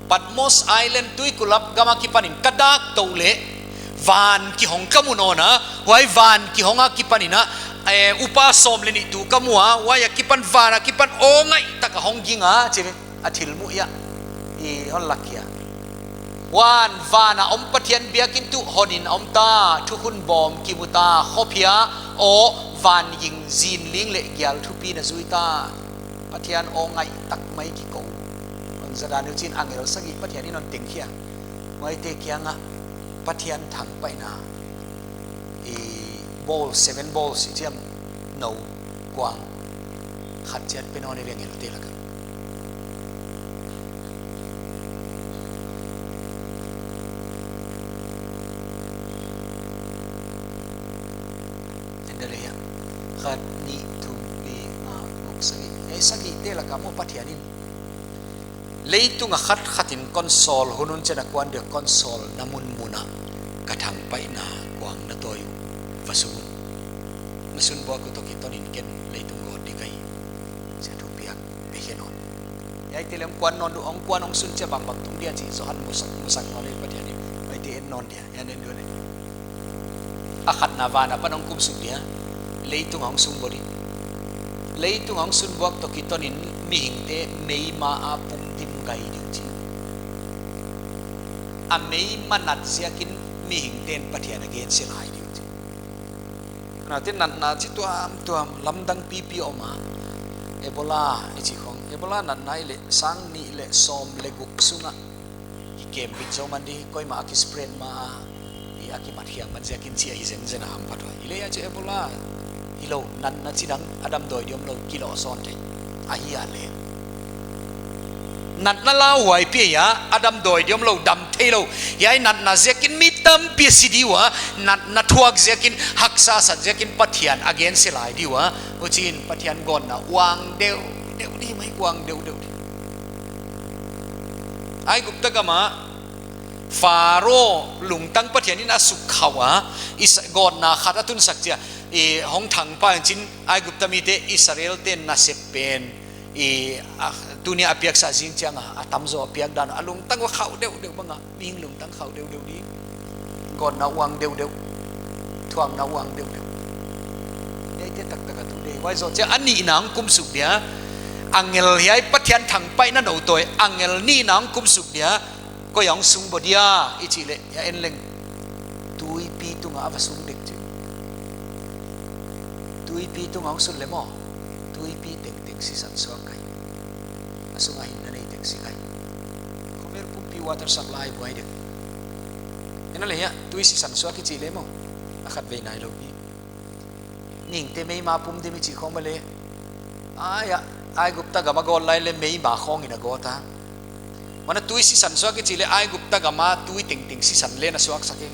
Patmos Island tuikulap gam a kipan in ka dak tou le, van kihong ka mu nawn a, huai van kihong a kipan in a, eh, upa sawm le nih tu ka mu a, huai a kipan van a kipan aw ngaihtak a hong ging a, chi ve, a thil muh ia, i hon lak hia. Huan van a om Pathian biakin tuh hon in om ta, thukhun bawm kimu ta, khophia, aw, van ging zin ling le gial thupi na zui ta. Pathian aw ngaihtak mai kikou. Hon za dan uh chin angel sagih Pathian in hon teng khia. Huaite kiang a Pathian thangpaihna. I bowl, seven bowls, i chiam nou kuang. Khat chiat pen hon i veng el te lak a. Tender le hia. Khat, nih, thum, li, nga, guk, sagih. Ei sagih te lak a maw Pathian in. Leitung a khat khat in kon sawl hun hun chiang a kuan dia kon sawlna mun mun a ka thangpaihna kuang na tawi uh va sung un. Na sunbuak uh toh kiton in ken leitung gawt di ka hi. Sia thupiak pe khe nawn. Hiaite leng kuan nawn uh, hong kuan hong sun chiang bangbang tung dia chih Johan musak, musak nawn le Pathian in. Hiaite en nawn dia. Hiai nen dua le. A khatna van apan hong kumsuk dia. Leitung hong sung bo di. Leitung hong sunbuak toh kiton in mihingte meima a pum dim gai diu chi. A meima nat ziakin mihingte'n Pathian a gensia lai diu chi. Natna chi tuamtuam lamdang pipi om a. Ebola, i chi khong. Ebola natna i le sang nih le sawm le guk sung a. Ki kem bit zou man di, koimah a ki spread mah a, i a kimat hiang man ziakin chi a hi zenzen a hamphat ua. Hileh a chu Ebola hilou, natna chi dang a damdawi di omlou, kilohsawn thei. Ahi a le. Natna lauhuai pi a, a damdawi di omlou, dam theilou. Hiai natna ziakin mi tampi a si di ua, natna thuak ziakin, haksa sat ziakin Pathian a gensia lai di ua. Huchiin Pathian gawtna uang deuhdeuh di mai, uang deuhdeuh di. Aigupta gam a Pharaoh lungtang Pathian in a sukkhauh a, Is-, gawtna khat a tunsak chia, i hong thangpaih in chin Aigupta mite Israelte'n nasep pen, i, a, tuni a piaksa zing chiang a, a tamzaw a piak dan a lungtang va khauh deuhdeuh bang a, mihing lungtang khauh deuhdeuh di. Gawtna uang deuhdeuh. Thuakna uang deuhdeuh. Hiaite taktak a tu di. Huai zoh chia a nihna hong kumsuk dia. Angel hiai Pathian thangpaihna nou tawi. Angel nihna hong kumsuk dia. Koi hong sung bo dia. I chih leh. Hia en leng. Tuipi tung a va sung dek chi. Tuipi tung a hong sun le maw. Tuipi tengteng sisan suak kai. A sung a hinna nei teng si kai. Khovel pumpi water supply buai dek. En le hia, tui sisan suak i chih le maw. A khatvei nailou pi. Mihingte meima pum dim i chih khong mahleh. Ai a, Aigupta gam a gawt lai le meima khong in a gawt a. Mana tui sisan suak i chih le Aigupta gam a tui tengteng sisan le na suaksak e.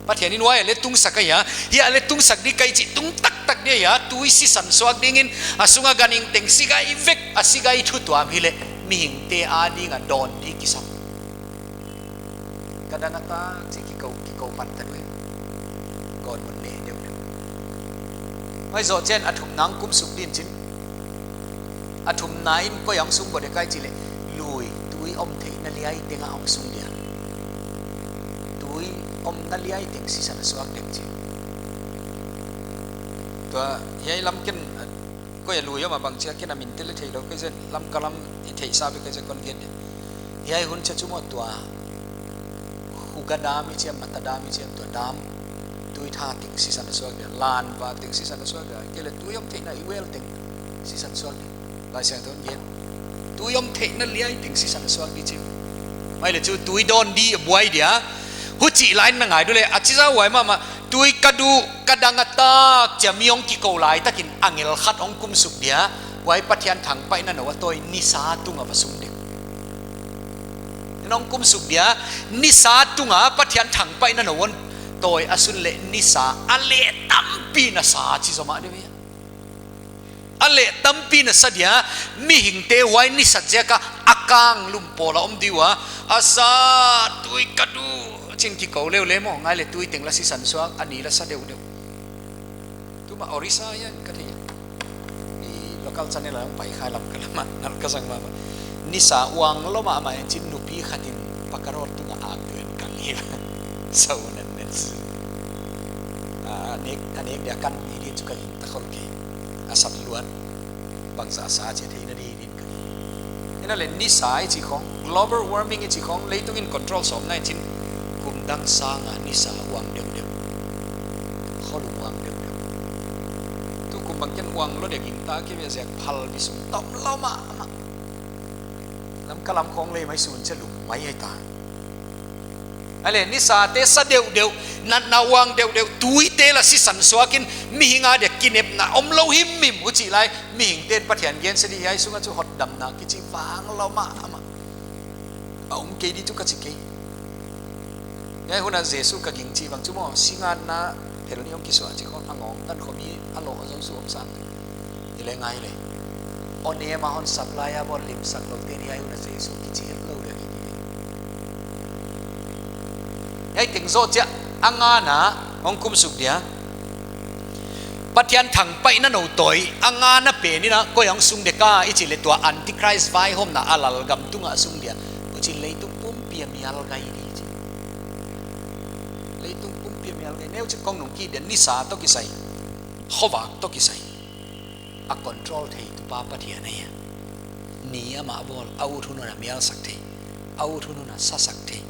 Pathian in huai a le tungsak ahi a, hia le tungsak di kai chih tung taktak di ahi a, tui sisan suak dingin a sung a ganhing teng si gai vek, a si gai thu tuam hileh, mihingte a ding a dawn di kisam. Ka dang a tak chi kikou, kikou pan ta ding. Kon mun ne deuh deuh. Huai zoh chiang a thumna kum suk din chin. A thumna in koi a hong sung bawk dek ai chih leh, lui, tui om theihna liai teng a hong sung dia. Tui omna liai teng sisan a suak dek chi. Tua, hiai lam ken, a, koi a lui om a bang chia ken a min te leng theilou kei zen, Lamka lam i theihsa bek kei zen kon gen di. Hiai hun chia chu maw tua, Khuga dam i chi a, Mata dam i chi a, tua dam. Tui tha teng sisan a suak dia, lan vak teng sisan a suak dia, kei leh tui om theihna i well teng sisan suak dia. Laisiangthou in gen. Tui om theihna liai teng sisan a suak di chi. Huai leh chu tui dawn di a buai dia. Huchih lai in na ngai di leh, a chi zau huai mahmah, tui ka duh, ka dang a tak chia mi hong kikou lai takin angel khat hong kum suk dia. Huai Pathian thangpaihna nou a tawi nisa tung a va sung dek. Hong kum suk dia, nisa tung a Pathian thangpaihna nou hon tawi a sun leh nisa a leh tampi na sa chi zomah deuh hia. A leh tampi na sa dia, mihingte huai nisa ziak a a kang lum pawl a om di ua, a sa, tui ka duh, chin kikou leuleu maw, ngai leh tui teng la sisan suak, a ni la sa deuh deuh. Tuma Orissa hian ka thei. I local channel a hong pai kha Lamka lam ah, nal ka zang mahmah. Nisa uang lua mahmah in chin nupi khat in Paka Road tung a ak tuin kang hi. Sau nan nen. A, a nek, a nek dia kan hi di chu ka gingta khol kei. A sat luat. Bangzah sa chia theihna di din ka gingta. Huan a leh nisa i chih khong, global warming i chih khong, leitung in control sawm nai chin, kum dang sang a nisa uang deuh deuh. Kholum uang deuh deuh. Tukum bang ken uang lua dek in ta kei ve ziak phal bi sung tom lua mahmah. Lamka lam khong leh mai sun chia lum mai ai ta. A leh, nisate sa deuhdeuh, natna uang deuhdeuh, tuite la sisan suak in, mihing a dia kinepna omlou himhim, huchih lai, mihingte'n Pathian gensia di hiai sung a chu hotdamna kichi vang lua mahmah. A om kei di chu ka chi kei. Hiai hun a Jesu ka gingta chih bang chu maw, singngatna phel nih hong kisuah chih khong a ngawng tan khong mi a lou a zou su om sang. Hileh ngai leh. Onem a hon supply a bawl limsak lou te'n hiai hun a Jesu kichi hetlou dia kiti. Hiai teng zoh chia a ngana hong kum suk dia. Pathian thangpaihna nou tawi a ngana pen in a koi hong sung dek a i chih leh tua Antichrist vaihawmna a lalgam tung a sung dia. Huchi'n leitung pumpi a mial gai di chi. Leitung pumpi a mial gai. Neu chi kong nung ki dia nisa toh kisai. Khovak toh kisai. A control thei tu pa Pathian ahi a. Ni amah bawl, a ut hun hun a mialsak thei. A ut hun hun a sasak thei.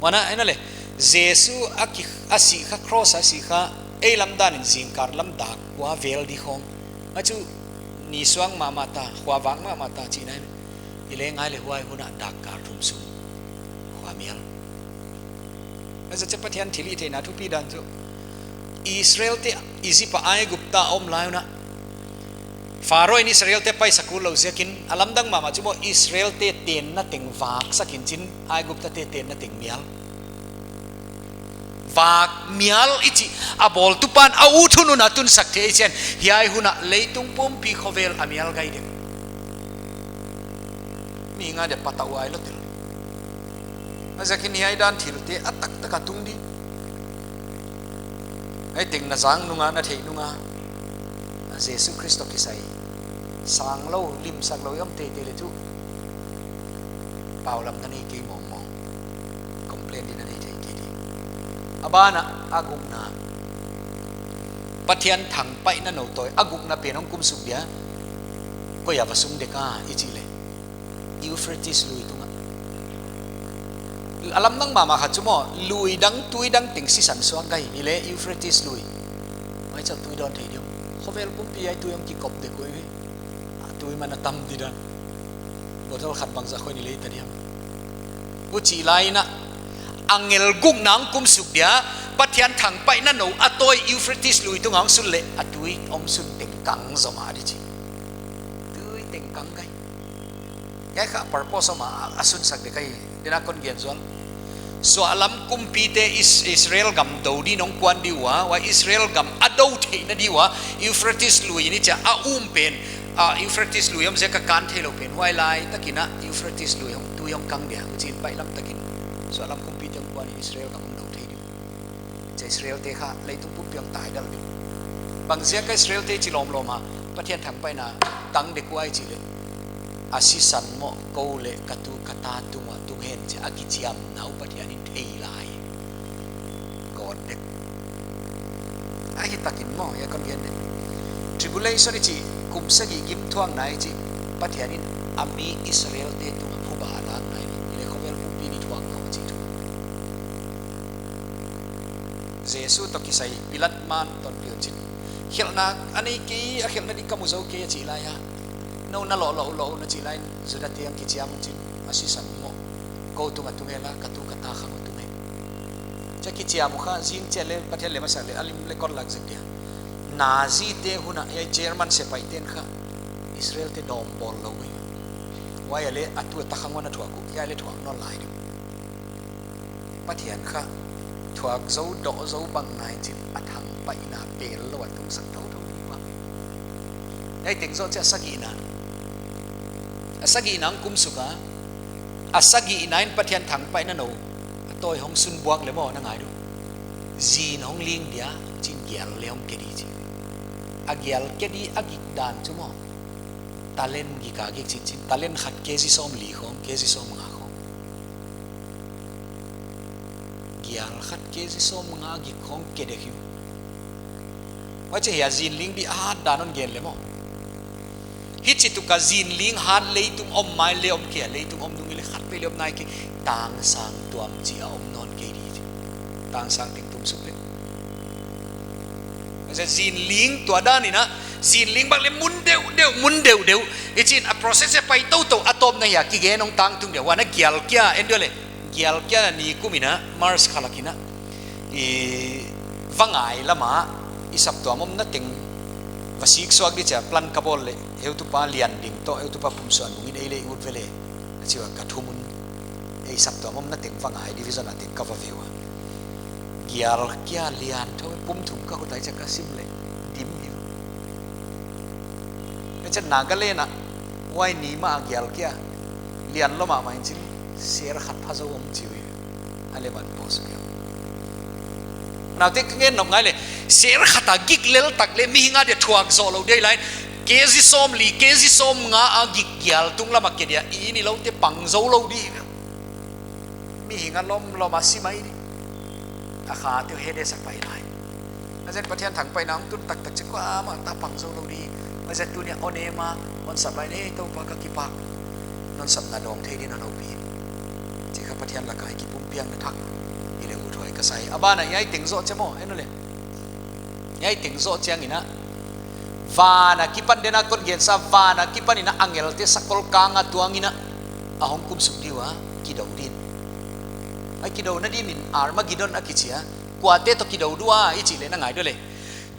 Huan a, huan a leh, Jesu a ki, a sih kha, cross a sih kha, ei lam dan in zingkal lam dak kua vel di khong. A chu, ni suang mahmah ta, khuavak mahmah ta chihna. Hileh ngai leh huai hun a dak kal thum sung. Khua mial. A zat chia Pathian thilhihtheihna thupi dan chu. Israelte Egypt a Aigupta a om lai un a. Pharaoh in Israelte paisak utlou ziakin, a lamdang mahmah chu maw Israelte tenna teng vak sak in chin, Aiguptate tenna teng mial. Vak mial i chih, a bawltu pan a ut hun hun a tunsak thei chian, hiai hun a leitung pumpi khovel a mial gai dek. Mihing a dia patauh ai lou tel. A ziakin hiai dan thilte a taktak a tung di. Hiai teng na zang nung a, na theih nung a. A Jesu Khrist toh kisai. Sang lou, limsak lou i om teitei leh chu. Paulamna nei kei mawngmawng. Complain di na nei thei kei di. A ban a, a gukna. Pathian thangpaihna nou tawi, a gukna pen hong kum suk dia. Koi a va sung dek a, i chih leh. Euphrates lui tung a. A lamdang mahmah khat chu maw, lui dang, tui dang teng sisan suak gai, hileh Euphrates lui. Mai chauh tui dawn thei diam. Khovel pumpi a tui hong kikop dek uh hi. A tui man a tam di dan. Bottle khat bangzah khoi ni lei ta diam. Huchih lai in a, angel gukna hong kum suk dia, Pathian thangpaihna nou a tawi Euphrates lui tung a hong sun leh, a tui om sun teng kang zomah di chi. Tui teng kang gai. Hiai kha purpose om a, a sunsak dek ahi, dia kon gen zual. Suahlam kumpite Is-, Israel gam dou di in hong kuan di ua, huai Israel gam a dou theihna di ua, Euphrates lui ni chia a um pen, a, Euphrates lui om ziak a kan theilou pen, huai lai takin a Euphrates lui hong tui hong kang dia, huchiin baihlam takin. Suahlam kumpite hong kuan. Israel gam hong do thei ding. Chia Israel te kha leitung pumpi ah tai dal ding. Bang ziak a Israel te chi lawmlawm a, Pathian thangpaihna tang dek uh ai chih leh, a sisan maw, kou leh ka tu ka ta tung ah tung hen chia a kichiamna uh Pathian in thei lai. Gawt dek. Ahihtakin maw, hiai kon gen dek. Tribulation i chih, kum sagih gimthuakna i chih, Pathian in a mi Israel te tung ah phuba a lakna i leh khovel pumpi in i thuak lou chih thu. Jesu toh kisai Pilat man ton piu chin. Khelhna a nei kei, a khelhna di ka mu zou kei a chih lai a. Nou na loh loh loh na chih lai in Juda te hong kichiam chin. A sisan maw, kou tung ah tung hen la, ka tu ka ta khang uh tung hen. Chia kichiam uh kha, zing chia leh Pathian leh masa leh a lim leh kon lak zek dia. Nazi te hun a, hiai German sepaih ten kha Israel te dawm bawl lou uh. Huai a leh a tu a ta khang uh ana thuak uh, hiai leh thuak nawn lai ding. Pathian kha thuak zou, doh zou bang nai chin a thangpaihna pel lou a tungsak thouthou ding uh. Hiai teng zoh chia a sagihna. A sagihna hong kum suk a, a sagihna in Pathian thangpaihna nou a tawi hong sun buak leh maw na ngai diu. Zin hong ling dia, chin gial leh hong ke di chin. A gial ke di a gik dan chu maw. Talent gik a gik chinchin, talent khat K G sawmli khawng, K G sawmnga khawng. Gial khat K G sawmnga gik khawng ke dek hi. Huai chia hiai zin ling di a hat dan hon gen leh maw. Hichi tuk a zin ling hat leitung om mai leh om kei a, leitung om nung i leh khat peuh leh om nai kei, tangsang tuam chi a om nawn kei di chi. Tangsang teng tum suk leh. Huai chia zin ling tua dan in a, zin ling bang leh mun deuhdeuh, mun deuhdeuh. I chih in a process a pai toutou, a tawpna hiai kigen hong tang tung dia, huan a gial kia, en diu leh. Gial kia ni kum in a, March kha lak in a. I va ngai lam a, i saptuam omna teng va sik suak di chia plan ka bawl leh, heutupa Lian Ding toh, heutupa Pumsuan Mung in ei leh ut ve leh. A chi ua ka thum un. Ei saptuam omna teng va ngai division a teng ka va ve ua. Gial kia lian thou pum thum ka khut ah chia ka sim leh. Dim hi. Ka chia Nagaland a, huai ni mah a gial kia. Lian lou mahmah in chin, ser khat pha zou om chi ui. A leh man post kia. Naute ka ngen nop ngai leh, ser khat a gik lel tak leh mihing a dia thuak zoh lou dia lai. K G sawmli, K G sawmnga a gik gial tunglam a ke dia, i ni lou te pang zou lou di. Mihing a lawmlawm a si mai di. A kha te hede sa pai lai. A zen Pathian thangpaihna hong tun taktak chi kuamah ta pang zou lou di. Huai chia tuni a hon em a, hon sap lai leh, Toupa ka kipak. Non sapna dawng thei di na nou pi. Chi kha Pathian lak a i kipumpiakna thak. I leh uthuai ka sa hi. A ban ah hiai teng zoh chia maw, en leh. Hiai teng zoh chiang in a. Van a kipan den a kon gensa, van a kipan in a angel te sakol kang a tuang in a. A hong kum suk di ua, kidou din. Hiai kidouna di min Armageddon a kichi a. Kuate toh kidou di ua, i chih leh na ngai diu leh.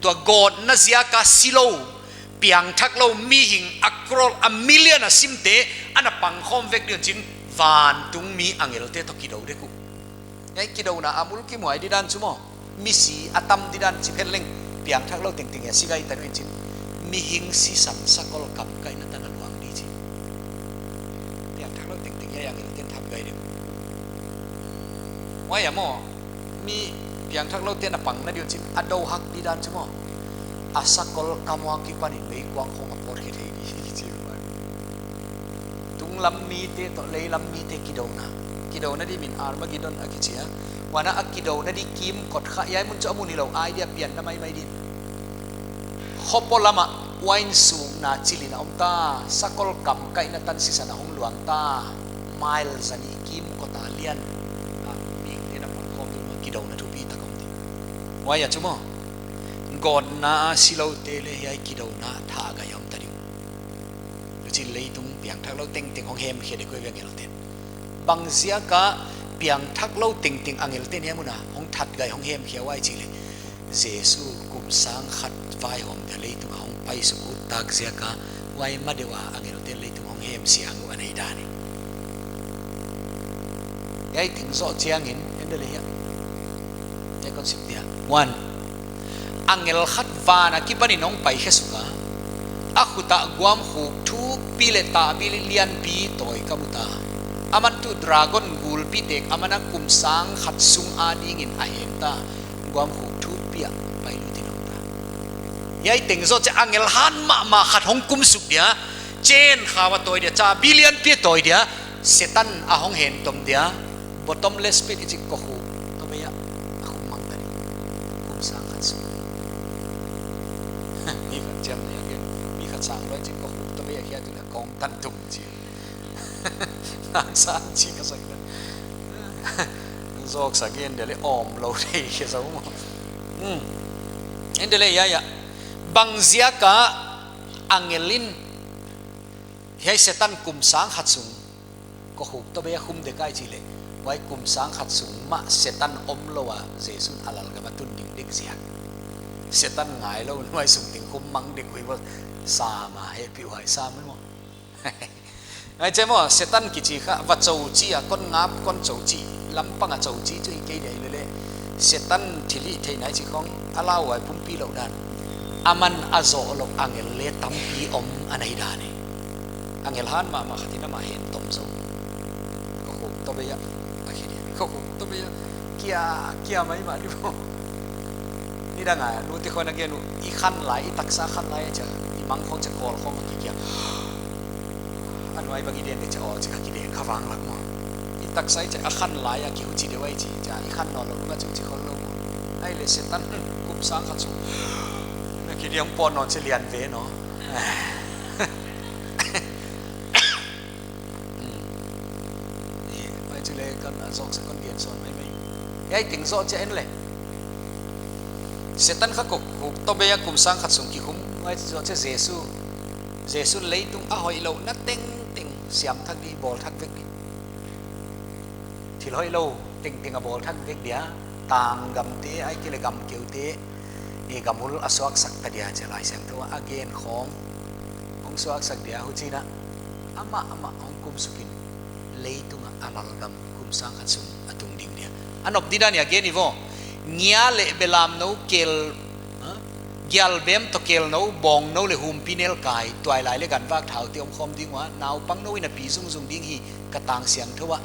Tua gawtna ziak a si lou, piangthak lou mihing a crore a million a simte, ana pangkhawm vek di uh chin, vantungmi angel te toh kidou dek uh. Hiai kidouna a mulkimhuai di dan chu maw. Misi a tam di dan chi phet leng, piangthak lou tengteng hiai si gai ta di uh chin. Mihing sisan sakol kam kaihna tan a luang di chi. Piangthak lou tengteng hiai angel ten that gai dek uh. Huai a maw. Mi piangthak lou ten a pangna di uh chin, a dou hak di dan chu maw. A sakol kam ua kipan in meikuang khawng a pawt khe thei di chi ua. Tunglam mite toh leilam mite kidouna. Kidouna di min Armageddon a kichi a. Huan a kidouna di kimkot kha, hiai mun chu a mun hilou, idea pianna maimai din. Khopo lam ah, huai in sukna chil in a om ta, sakol kam kaihna tan sisan a hong luang ta, mile zanih kimkot a lian, a, mihingte'n a pangkhawm di uh, kidouna thupi tak om di. Huai a chu maw, gawtna a si loute leh hiai kidouna thah gai om ta di uh. Huchiin leitung piangthak lou tengteng hong hemkhia dek uh ve angelte'n. Bang ziak a piangthak lou tengteng angelte'n hiai mun a hong that gai hong hemkhia uh ai chih leh. Jesu kum sang khat vaihawm dia leitung a hong paisuk uh tak ziak a huai ma deuh a angelte'n leitung hong hemsiang uh a nei dan hi. Hiai teng zoh chiangin, en leh hiai. Hiai kon sim dia. One. Angel khat van a kipan in hong paikhe suk a. A khut ah guam khuk thukpi leh tahbili lianpi tawi ka mu ta. Aman tuh dragon gulpi tek, aman a kum sang khat sung adingin a hen ta, guam khuk thupi ah pailut in om ta. Hiai teng zoh chiah angel han mahmah khat hong kum suk dia, chain khau a tawi dia, chabi lianpi a tawi dia, Setan a hong hen tom dia, bottomless pit i chih kokhuk tawbei ah a khum mang ta di. Kum sang khat sung. Mi khat chiam dia gen, mi khat sang lua i chih kokhuk tawbei ah khia tu leh kawm tan tum chi. Nang sang chi ka sak na. Zok sa gen dia leh om lou thei khe sa mo. Hmm. En dia leh ya ya. Bang ziak a angel in hiai Setan kum sang khat sung kokhuk tawbei a khum dek ai chih leh, huai kum sang khat sung mah Setan om lou a Jesu'n a lalgam a tun ding dek ziak. Setan ngai lou, huai sung teng khum mang dek uh i bo sa ma, hehpihhuai sa mai mo. Ai che mo, Setan kichi kha, va chouchi a, kon ngap, kon chouchi, lampang a chouchi chu hi kei dia i leh leh. Setan thilhihtheihna i chih khong, a lauhuai pumpi lou dan. Aman a zoh lou angel leh tampi om a nei dan e. Angel han mahmah khat in amah hen tom zou. Kokhuk tawbei ah a khia dia. Kokhuk tawbei ah kia, kia maimah di bo. Nidang a, nute khawng a gen uh, i khan lai, i taksa khan lai chiah, i mang khong chiah kawl khawng a kikia. A nuai bang i den dek chiah, aw, chiah ka kiden kha vanglak mo. I taksa i chiah, a khan lai a kihuchi deuh ai chih, chiah, i khan nawn lou, nunga chu chi khol lou mo. Ai leh Setan, kum sang khat sung. Na kidiang pon nawn chiah lian ve nawn. Hmm. Eh, ai chu leh kan a zok sa kon gen sawn maimai. Hiai teng zoh chiah en leh. Setan kha kokhuk tawbei a kum sang khat sung kikhum, ai chu zoh chiah Jesu. Jesu'n leitung a hoihlouhna tengteng siam thak di, bawl thak vek di. Thil hoihlou tengteng a bawl thak vek dia, tang gamte, ai kei leh gam keute, i gam hul a suaksak ta dia, chiah Laisiangthou a gen khong hong suaksak dia, huchiin a, amah, amah hong kum suk in, leitung a a lalgam kum sang khat sung a tung ding dia. A nop di dan a gen i vo, ngia leh belamnou kel, ha? Gialbem toh kelnou, bawngnou leh humpinelkai, tuailai leh ganvak thaute om khawm ding ua, naupangnou in a pi zungzung ding hi, ka tang siangthou ah,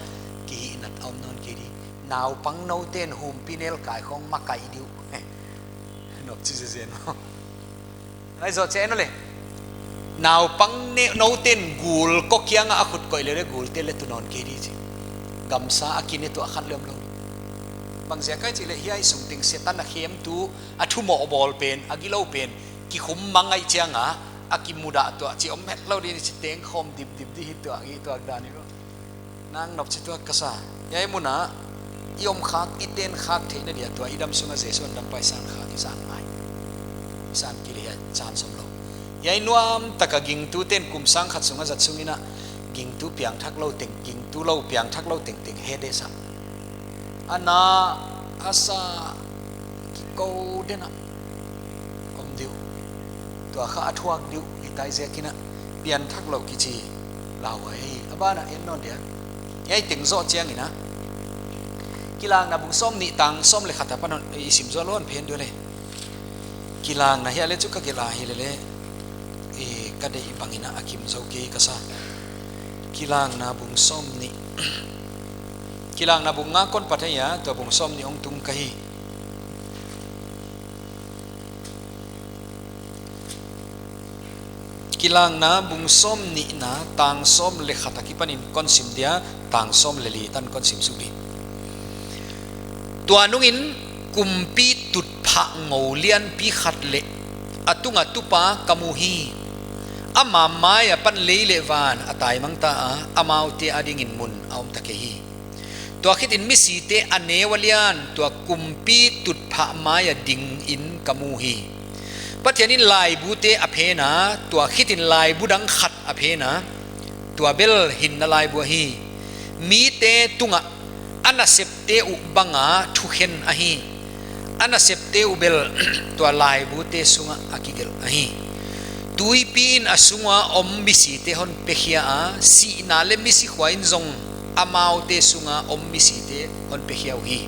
kihihnat a om nawn kei di. Naupangnou ten humpinelkai khong makaih di uh. Nop chi zezen. Ai zoh chiah en leh. Naupang ne, nou ten gul ko kiang a a khut koih leh leh gulte leh tu nawn kei di chi. Gamsa a kine tuah khat leh om lou. Bang ziak ai chih leh hiai sung teng Setan a khem tu, a thumoh bawl pen, a gilou pen, kikhum mang ai chiang a, a kimudah tuah chi om het lou di ni chi teng khawm dipdip di hi tuah, hi tuah dan i vo. Nang nop chi tuak ka sa. Hiai mun a, i om khak, i ten khak theihna dia tua, i dam sung a Jesu'n dam pai san khak, i san ngai. I san kil hiai chan som lou. Hiai nuam tak a gingtu ten kum sang khat sung a zat sung in a, gingtu piangthak lou teng, gingtu lou piangthak lou tengteng Hades ah. A na, a sa, kikou den a om di uh. Tua kha a thuak di uh, hiai ziakin a pianthak lou kichi lau ai. A ban ah en nawn dia. Hiai teng zoh chiangin a. Kilakna bung sawmnih tang sawm leh khat apan i sim zou lou in phen di uh leh. Kilakna hiai leh chu ka gelh a hi leh leh. I ka deih bangin a kim zou kei ka sa. Kilakna bung sawmnih. Kilakna bung nga kon pat ahi a, tua bung sawmnih hong tung ka hi. Kilakna bung sawmnihna tang sawm leh khat akipanin kon sim dia, tang sawm leh li tan kon sim suk di. Tua nungin kumpi tutphah ngou lianpi khat leh a tunga tupa ka mu hi. Ama mai apan lei leh van a taimang ta a, amaute adingin mun a om ta kei hi. Tua khitin misite a neu a lian tua kumpi tutphah mai a dingin ka mu hi. Pathianin laibute a phen a, tua khitin laibu dang khat a phen a, tua bel hinna laibu ahi. Mite tungah a nasepte uh banga thukhen ahi. A nasepte uh bel tua laibute sungah a kigelh ahi. Tuipi in a sunga om misite hon pekhia a, sihna leh misikhua in zong amaute sunga om misite hon pekhia uhi.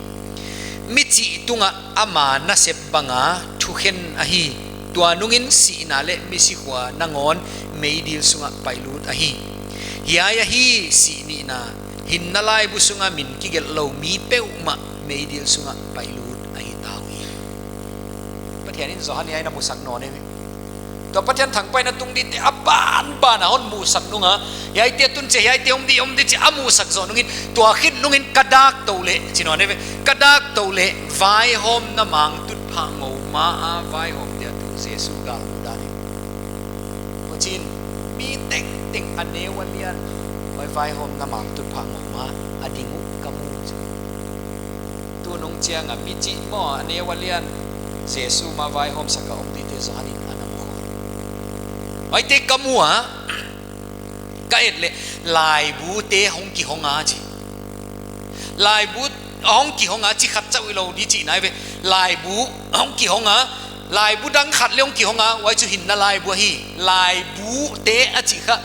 Michih tungah ama nasep banga thukhen ahi. Tua nungin sihna leh misikhua nangawn meidil sungah pailut ahi. Hiai ahi sih nihna, hinna laibu sunga min kigelh lou mi peuhmah meidil sunga pailut ahi ta uhi. Pathian in Johan hiai ana musak nawn e. Tua Pathian thangpaihna tung dite a banban a hon musak nung a, hiaite tun chiah hiaite om di, om di chih a musak zoh nungin, tua khit nungin ka dak tou leh, chi nawn e ve, ka dak tou leh vaihawmna mangtutphah ngou ma a vaihawm dia tu Jesu galmuh dan in. Huchiin mi tengteng a neu a lian, huai vaihawmna mangtutphah ngou ma a ding uh ka mu, chi. Tunung chiang a mi chih maw, a neu a lian, Jesu ma vaihawmsak a om dite Johan in ana mu. Huaite ka mu a, ka et leh, laibute hong kihong a, chi. Laibu hong kihong a, chi khat chauh hilou di chihna ahi ve. Laibu hong kihong a, laibu dang khat leh hong kihong a, huai chu hinna laibu ahi. Laibute a chih kha,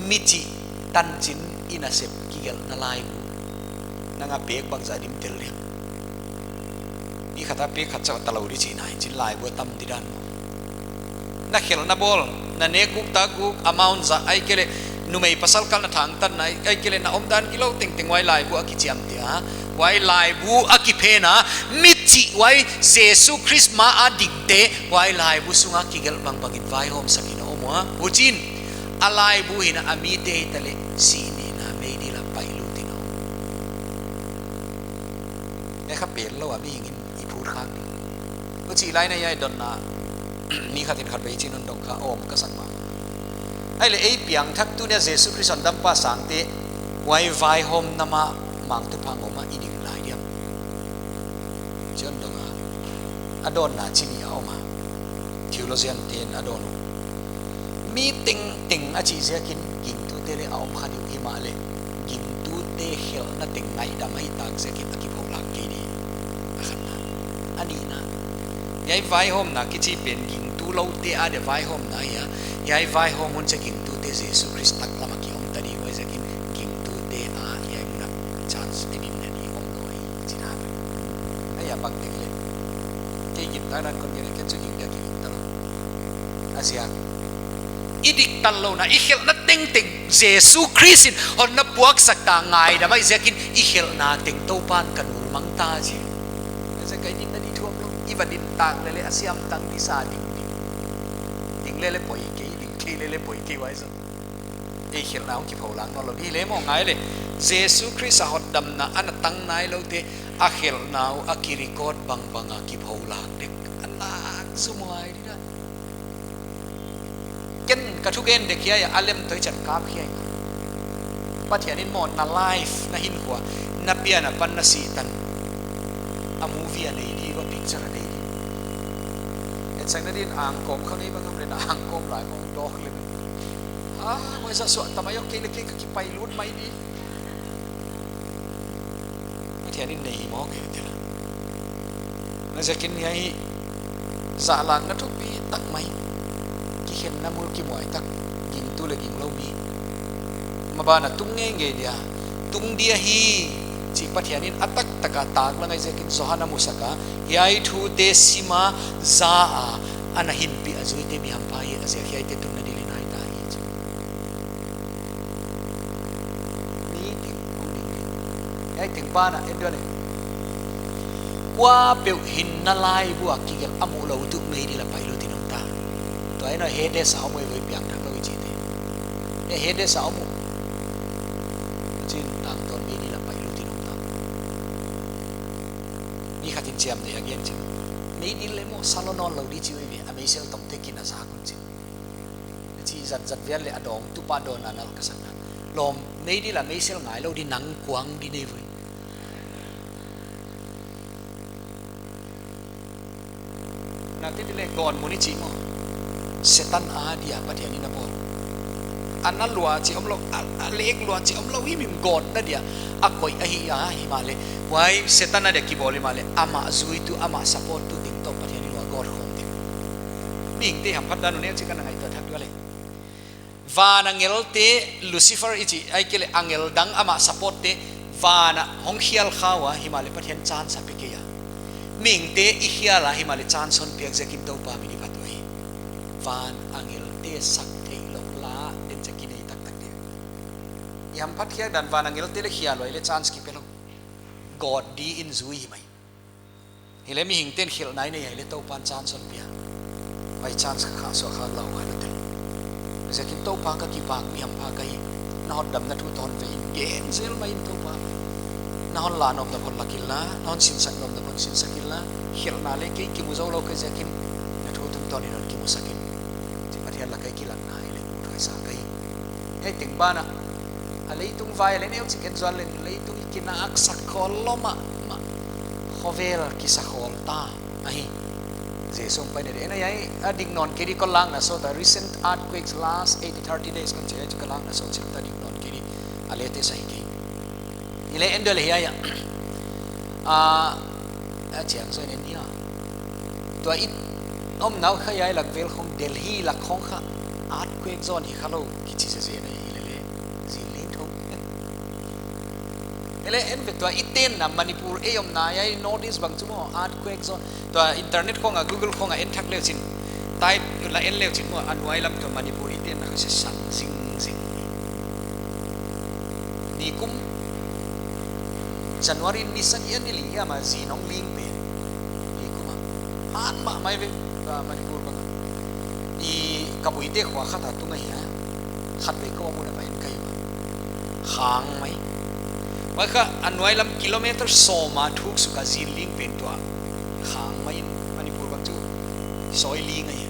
mi chih tanchin i nasep kigelhna laibu. Nang a pek bangzah dim tel diam? Mi khat a pek khat chauh a ta lou di chihna hi, chin laibu a tam di dan maw. Na khelhna bawl, na nek guk tak guk, amount zah, ahihkeileh numei pasal kalna thangtatna, ahihkeileh na omdan gilou tengteng huai laibu a kichiamteh a, huai laibu a kiphen a, mi chih huai Jesu Khrist ma a dingte, huai laibu sunga kigelh bangbangin vaihawmsak in a om ua. Huchiin, a laibu hihna a mite hitaleh, sih nihna meidil a pailut in a om. E kha pel lou a mihing in i phut khak ding. Huchih lai in hiai dotna, mi khat in khatvei chin hon dong kha, om ka sak mahmah. Ahihleh ei piangthak tuni a Jesu Khrist hotdampa sangte, huai vaihawmna ma mangtutphah ngou ma i ding lai diam? Chi hon dong a. A dawnna chi nih a om a. Theologian te'n a dawn uh. Mi tengteng a chih ziakin gingtute leng a om kha di uh, himahleh gingtute khelhna teng ngaihdam ahih tak ziakin a kipholak kei di. A khatna. A nihna. Hiai vaihawmna kichi pen gingtu loute adia vaihawmna ahi a. Hiai vaihawm hun chiang gingtute Jesu Khrist taklam a ki om ta di, huaiziakin gingtute a hiai mun a chance i bimna di om lou hi, chihna. Ahi a bang dek leh. Kei gingta dan kon gen, ken chu ging dia ki gingta lou. A ziak. I diktatlouhna, i khelhna tengteng Jesu Khrist in hon na puaksak ta ngaidam ahih ziakin i khelhna teng Toupa'n ka nul mang ta chi. A ziak a i dinna di thuak lou. I va din tak leh leng a siam tang di sa ding di. Ding leh leng poi kei, ding kei leh leng poi kei huai zaw. Ei khelhna uh kipholak nawn lou di leh maw ngai leh. Jesu Khrist a hotdamna ana tang nailoute, a khelhna uh a kirecord bangbang a kipholak dek. A nak zum huai di dan. Ken ka thugen dek hiai a, a lem toh i chan kap hiai. Pathian in maw na life, na hinkhua, na pian apan na sih tan. A movie a nei di, huai picture a nei di. Etsakna din angkawm kha ngei bang am leh na angkawm lai kong dawk leh. Ah, huai zah suah ta mai, ok leh kei ka kipailut mai di. Pathian in nei hi maw kei tel. Huaiziakin hiai hi zahlakna thupi tak mai. Kikhenna mul kimuai tak. Gingtu leh ginglou mi. Maban a tung ngeingei dia. Tung dia hi. Chih Pathian in a taktak a taklang ahih ziakin Johan a musak a. Hiai thute sim a za a. Ana hinpih a zuite mi hampha hi a ziak hiaite tunna di leh nai ta hi chi. Mi teng, kum ding. Hiai teng ban ah, en diam leh. Kuapeuh hinna laibu a kigelh a muh lou tuh meidil a pailut in om ta. Tua in a Hades a om uh ei, piangthak lou i chihte. E Hades a om uh. Chin tangtawn meidil a pailut in om ta. Mi khat in chiamnuih a gen chin. Meidil leh maw sa lou nawn lou di chi uh ei ve, a meisel tomte kin a zak un chin. Chi zatzat vial leh a dawng tupa dawn a nal ka sak a. Lawm, meidil a meisel ngai lou di nang kuang di nei voi. Na te di leh gawtmun i chih maw. Setan a dia Pathian in a bawl. A na lua chih omlou, a, a lek lua chih omlou himhim gawtna dia. A koih ahi a himahleh. Huai Setan a dia kibawl himahleh. Amah zuitu, amah support tu ding toh Pathian in lua gawt khawm ding. Mihingte hamphat dan uh neu chih ka na ngaihtuah thak diam leh. Van angelte, Lucifer i chih, ahihkeileh angel dang amah support te, van ah hong khial kha ua, himahleh Pathian chance a pe kei a. Mihingte i khial a, himahleh chance hon piak ziakin Toupa min i phat uhi. Van angelte sak theihlouh la, den chih kinei taktak di. I hamphat khiak dan van angelte leh khia lua leh chance kipe lou. God di in zui hi mai. Hileh mihingte'n khelhna i nei a hileh Toupa'n chance hon pia. Huai chance kha suak khak lou ngai lou te. Ziakin Toupa ka kipahna mi hampha ka hi. Na hotdamna thu toh hon vei in gen zel mai in Toupa. Na hon lah nopna hon lak inla, na hon sinsak nopna hon sinsak inla, khelhna leh kei kimu zou lou ka ziakin na thu tungtawn in hon kimusak in. Chi Pathian lak ah i kilatna hileh uthuai sa ka hi. Hiai teng banah, a leitung vai leh neuchik en zual leng leitung i kinaksak khol lou mahmah. Khovel kisa khol ta ahi. Jesu hong paina di. En a hiai a dik nawn kei di kon lakna sawt a recent earthquakes last eighty, thirty days kon chih a chu ka lakna sawt chih ta dik nawn kei di. A latest ahi kei. Hileh en deuh leh hiai a. Ah, a chiang zaw in en dia. Tua i omna uh kha hiai lak vel khong Delhi lak khong kha earthquake zone hi kha lou kichi zezen ahi leh leh. Zinling thou. Hileh en ve tua i tenna Manipur ei omna hiai North East bang chu maw earthquake zone. Tua internet khong a Google khong a en thak leu chin. Type la en leu chin maw a nuai lam tua Manipur i tenna kha se san zingzing. Nikum January ni sagih a ni li hiam a zin hong ling pen. Nikum a. Hat mahmah mai ve. Ka Manipur bang. I ka buite khua khat a tung ahi a. Khatvei kou a mun a va en ka hi ua. Khang mai. Huai kha a nuai lam kilometer sawm a thuk suk a zin ling pen tua. Khang mai in Manipur bang chu sawi ling ahi.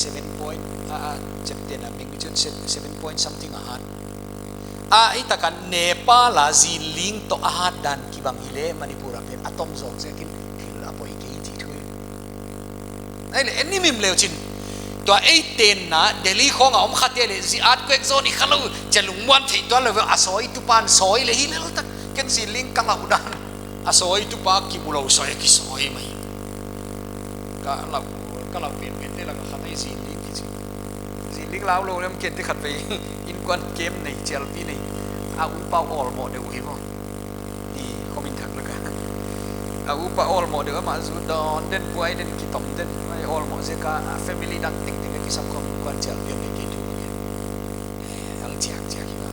Seven point, a, a, chepten a ming mi chun se-, seven point something a hat. A, i taka Nepal a zin ling toh a hat dan kibang hileh Manipur a pen a tom zawk ziakin thil a poi kei chi thu. Ahihleh en nimim leu chin. Tua ei tenna Delhi khong a om khate leh zi earthquake zone i kha lou chia lungmuan thei tuan lou ve a sawi tupa'n sawi leh hi lel tak ken zinling ka lau dan. A sawi tupa kimu lou sawi a kisawi mai. Ka lau, ka lau penpen te lak a khat ahi zinling kichi. Zinling lau lou lem ken te khatvei inkuan kem nei chialpi nei. A upa olmoh deuh hi maw. I comment thak lak a. A upa olmoh deuh amah zu dawn den buai den kitom den. Ai olmoh ziak a family dang tengteng leh kisam khawm inkuan chialpi nei kei thu. Eh, ang chiak chiak hi ba.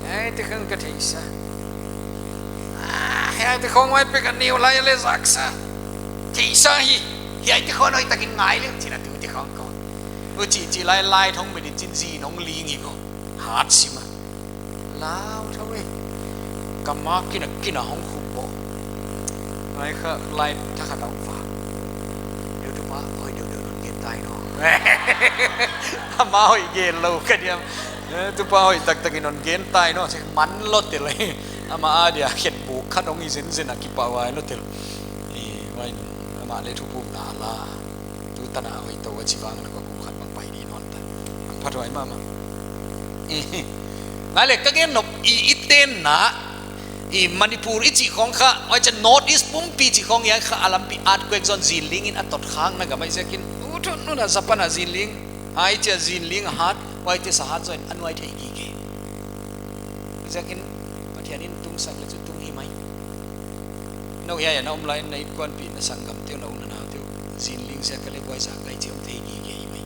Ai te khang ka theisa. Ah, hiai te khong huai pek a neu lai leh zaksa. Theisa hi. Hiai te khong hoihtakin ngai leh china tu te khong ko. U chi chi lai lai thong mi di chin zi nong ling hi ko. Hat sim a. Lau thou e. Ka ma kin a kin a hong khup bo. Ai kha lai thakhat a hong fa. Deuh tupa hoih deuhdeuh non gen tai no. Ama hoih gen lou ka diam. Eh, tupa hoih taktakin non gen tai no, se man lou tel. Ama a dia khet buk khat hong hi zenzen a kipahhuai lou tel. Eh, huai nung, ama leh thupukna la. Tu tan a hoih tou a chi vang lak a kum khat bang pai di nawn ta. Phathuai mahmah. Eh, ngai leh ka gen nop i, i tenna, i Manipur i chih khong kha, huai chia North East pumpi chih khong hiai kha a lampi earthquake zone zinling in a tot khakna gam ahi ziakin, u thun nuna Japan a zinling, ai chia zinling hat, huaite sa hat zaw in a nuai thei gige. Ziakin Pathian in tungsak leh chu tung hi mai. Nou hiai a na om lai in na inkuanpihna sanggamte uh na u na naute uh zinling ziak a leh buai zak a i chi om thei gige hi mai.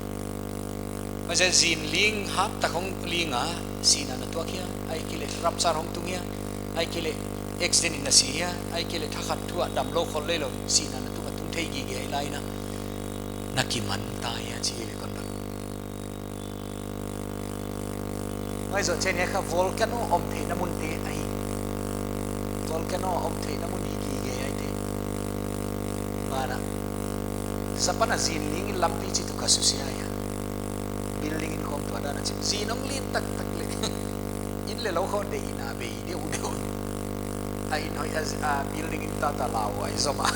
Huaiziak zinling hat tak hong ling a, sihna na tuak hia, ahihkeileh rapture hong tung hia, ahihkeileh accident in na si hia, ahihkeileh thakhat thu a damlou khollou lou, sihna na tung a tung thei gige hi lai in a. Na kiman ta hia chi hi ve kon bang. Huai zoh chiangin hiai kha volcano om theihna mun te ahi. Volcano om theihna mun hi gige ahi te. Banah Japan a zinling in lampi chi tu ka susia hia. Building in khong tua dan a chim. Zin hong ling taktak leh. In leh lou khong deihna bei deuhdeuh. A in hoih a, a building in tata lau ai zom a.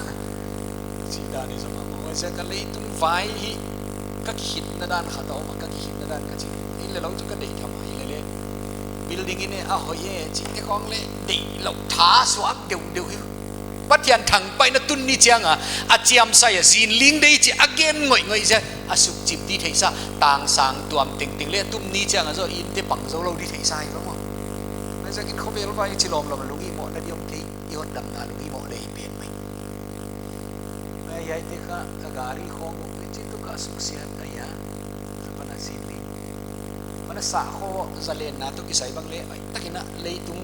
Chi dan i zom a maw, huaiziak a leitung vai hi ka kikhitna dan khat a om a, ka kikhitna dan ka chi. In leh lou chu ka deih tham a, hilele building in e a hoih e chihte khong leh deih lou tha suak deuhdeuh hi. Pathian thangpaihna tun ni chiang a, a chiamsa a zinling deih chih a gen ngoihngoih ziak a sukchim di theihsa, tangsang tuam tengteng leh a tum ni chiang a zaw in te pang zou lou di theihsa hi maw. Huaiziakin khovel vai chi lawmlawm a lunghimohna di om kei, i hotdamna lunghimoh leh hi pen mai. Huai hiaite kha a gari khong uh leh chi tu ka suksiat ahi a. Japan a zinling. Huan Sahkhua zalenna toh kisai bang leh, hoihtak in a leitung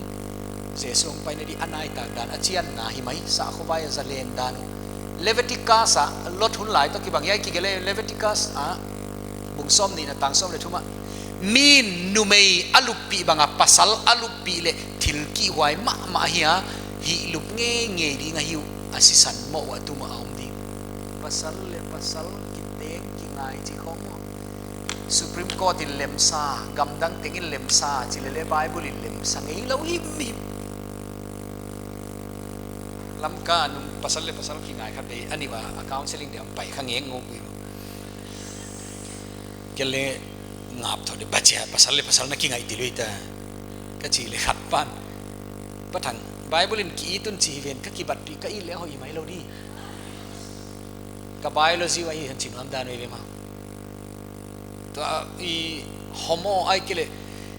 Jesu hong paina di a naitak dan, a chianna hi mai, sahkhua vai a zalen dan. Leviticus a Lot hun lai toh kibang, hiai kigelh leh Leviticus a bung sawmnihna tang sawm leh thum ah, mi'n numei a luppih bang a pasal a luppih leh thil kihhuai mahmah ahi a, hihlup ngeingei ding ahi uh, a sisan mawh uh a tum a om ding. Pasal leh pasal kiteng kingai chih khong maw. Supreme Court in lemsa, gamdang teng in lemsa, chih leh leh Bible in lemsa ngeilou himhim. Lamka a nung pasal leh pasal kingai khat bei, a nih ua a counseling dia pai kha ngeng ngawk uh. Kei leh ngap thou di, bang chia pasal leh pasal na kingai ti lui ta, ka chih leh khat pan, Pa Thang, Bible in ki-it un chi hi ven, ka kibatpih ka it leh hoih mailou di. Ka biology uh ahi hen chi nuam dan uh ve maw. Tua i homo ahihkeileh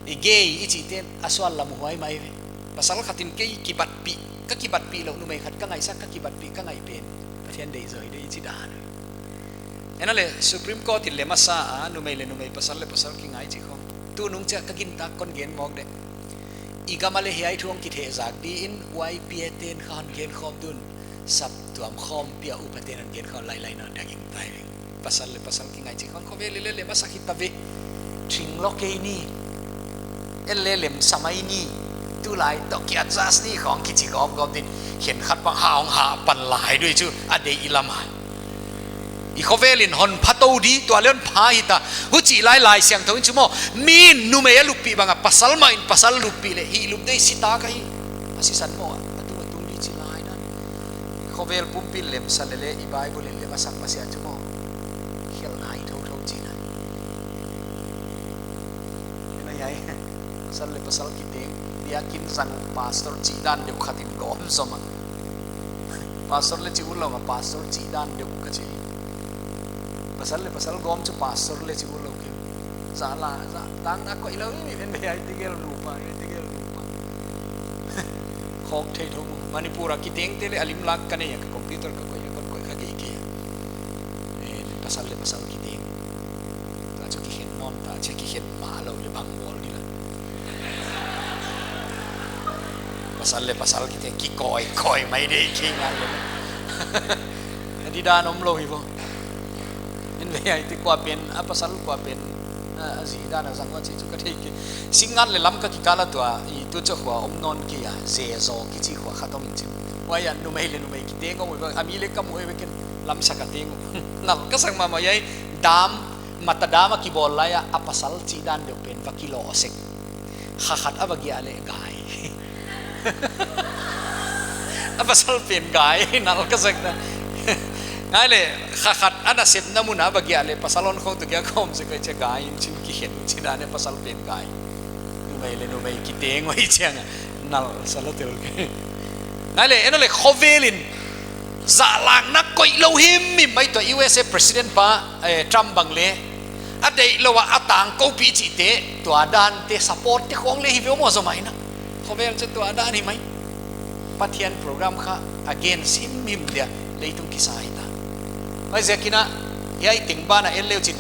i gay i chih ten a sual lam huai mai ve. Pasal khat in kei kibatpih, ka kibatpih louh numei khat ka ngaihsak, ka kibatpih ka ngaih pen Pathian deih zaw hi di chi dan. Enahleh Supreme Court in lem a sa a, numei leh numei, pasal leh pasal kingai chih khong. Tunung chia ka gintak kon gen mawk de. I gam ah leh hiai thu hong kithehzak di'n Y P A ten kha hon gen khawm dun, saptuam khawmpi a upa ten hon gen khawm lailai nawn ding tai. Pasal leh pasal kingai chih khong khovel leh lem a sa khit ta ve. Thing lou kei ni. En leh lemsa mai ni. Tulai toh ki adjust ni khong kichi gawp gawp din. Khenkhat bang hah hong hah pan lai di uh chu a deih i lam a. I khovel in hon pha tou di, tua leh hon pha hita. Huchih lai Laisiangthou in chu maw, mi'n numei a luppih bang a pasal mah in pasal luppih leh hihlup ding si ta ka hi. A sisan mawh a tung a tung di chi lai na. Khovel pumpi in lemsa leh leh i Bible in lem a sak masiah chu maw, khelhna hi thouthou chihna. Ena hiai, pasal leh pasal kiteng, biakinn zang uh pastor chih dan deuh khat in gawm zom a. Pastor leh chi utlou mah, pastor chih dan deuh ka chi. Pasal leh pasal gawm chu pastor leh chi utlou kei. Zah la, zah, tang na koih lou himhim ve, hiai tegel nupa, hiai tegel nupa. Khawk thei thou. Manipur a kiteng te leh a lim lak ka nei a, ka computer ka koih a, kon koih kha gei kei. Eh, pasal leh pasal kiteng. Tua chu kikhen nawn ta, chia kikhen mah lou leh bang bawl di la. Pasal leh pasal kiteng kikoikoi mai di kei ngal leh. A di dan omlou hi vo. En ve, hiai te kua pen a pasal, kua pen a, a zi dan a zang ua chih chu ka thei kei. Singngat leh Lamka kikal a tua, i tu chu khua om nawn kei a, Zezo kichi khua khat om in chin. Huai a numei leh numei kiteng om uh, a mi leh ka mu ve ken, lamsak a teng uh. Nal ka sak mahmah hiai, dam, Mata dam a kibawl lai a, a pasal chih dan deuh pen va kilawh sek. Kha khat a va giah leh gai. A pasal pen gai, nal ka sak ta. Ngai leh, kha khat a nasepna mun a va giah leh, pasal hon khong toh giak khawm sek kei chia gai in chin kikhen uh chih dan a pasal pen gai. Numei leh numei kiteng uh hi chiang a, nal sa lou tel kei. Ngai leh, enahleh khovel in, zahlakna koih lou himhim mai tua U S A President pa, eh, Trump bang leh. A deih lou a, a tangkoupih chihte, tua dan te support te khong leh hi ve maw zomai na. Khovel chu tua dan hi mai. Pathian program kha against himhim dia leitung kisa hi ta. Huaiziakin a, hiai teng ban a en leu chin.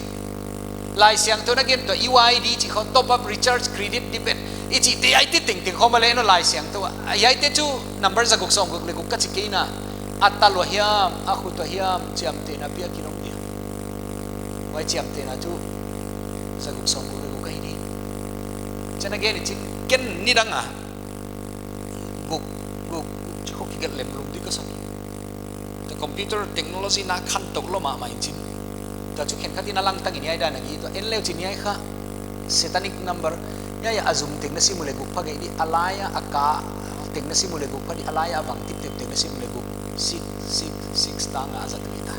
Laisiangthou in a gen tua E Y D chih khong top up recharge credit debit. I chihte hiaite tengteng khong mahleh en aw Laisiangthou a. Hiaite chu number zaguk sawmguk leh guk ka chi kei na. A ta lua hiam, a khut ua hiam, chiamtehna piak in om dia. Huai chiamtehna chu zaguk sawmguk leh guk ahi di. Chiang a gen in chin ken nidang a. Guk, guk, guk, chi khong kigelh lem lum di ka sa. Tua computer technology na khantou lou mahmah in chin. Tua chu khenkhat in a langtang in hiai dan a gen tua en leu chin hiai kha. Satanic number. Hiai a zum teng na sim uleh guk pha gei di, a lai a, a ka teng na sim uleh guk pha di, a lai a, a vang tiptep teng na sim uleh guk. Six, six, six tang a zat uh hi ta.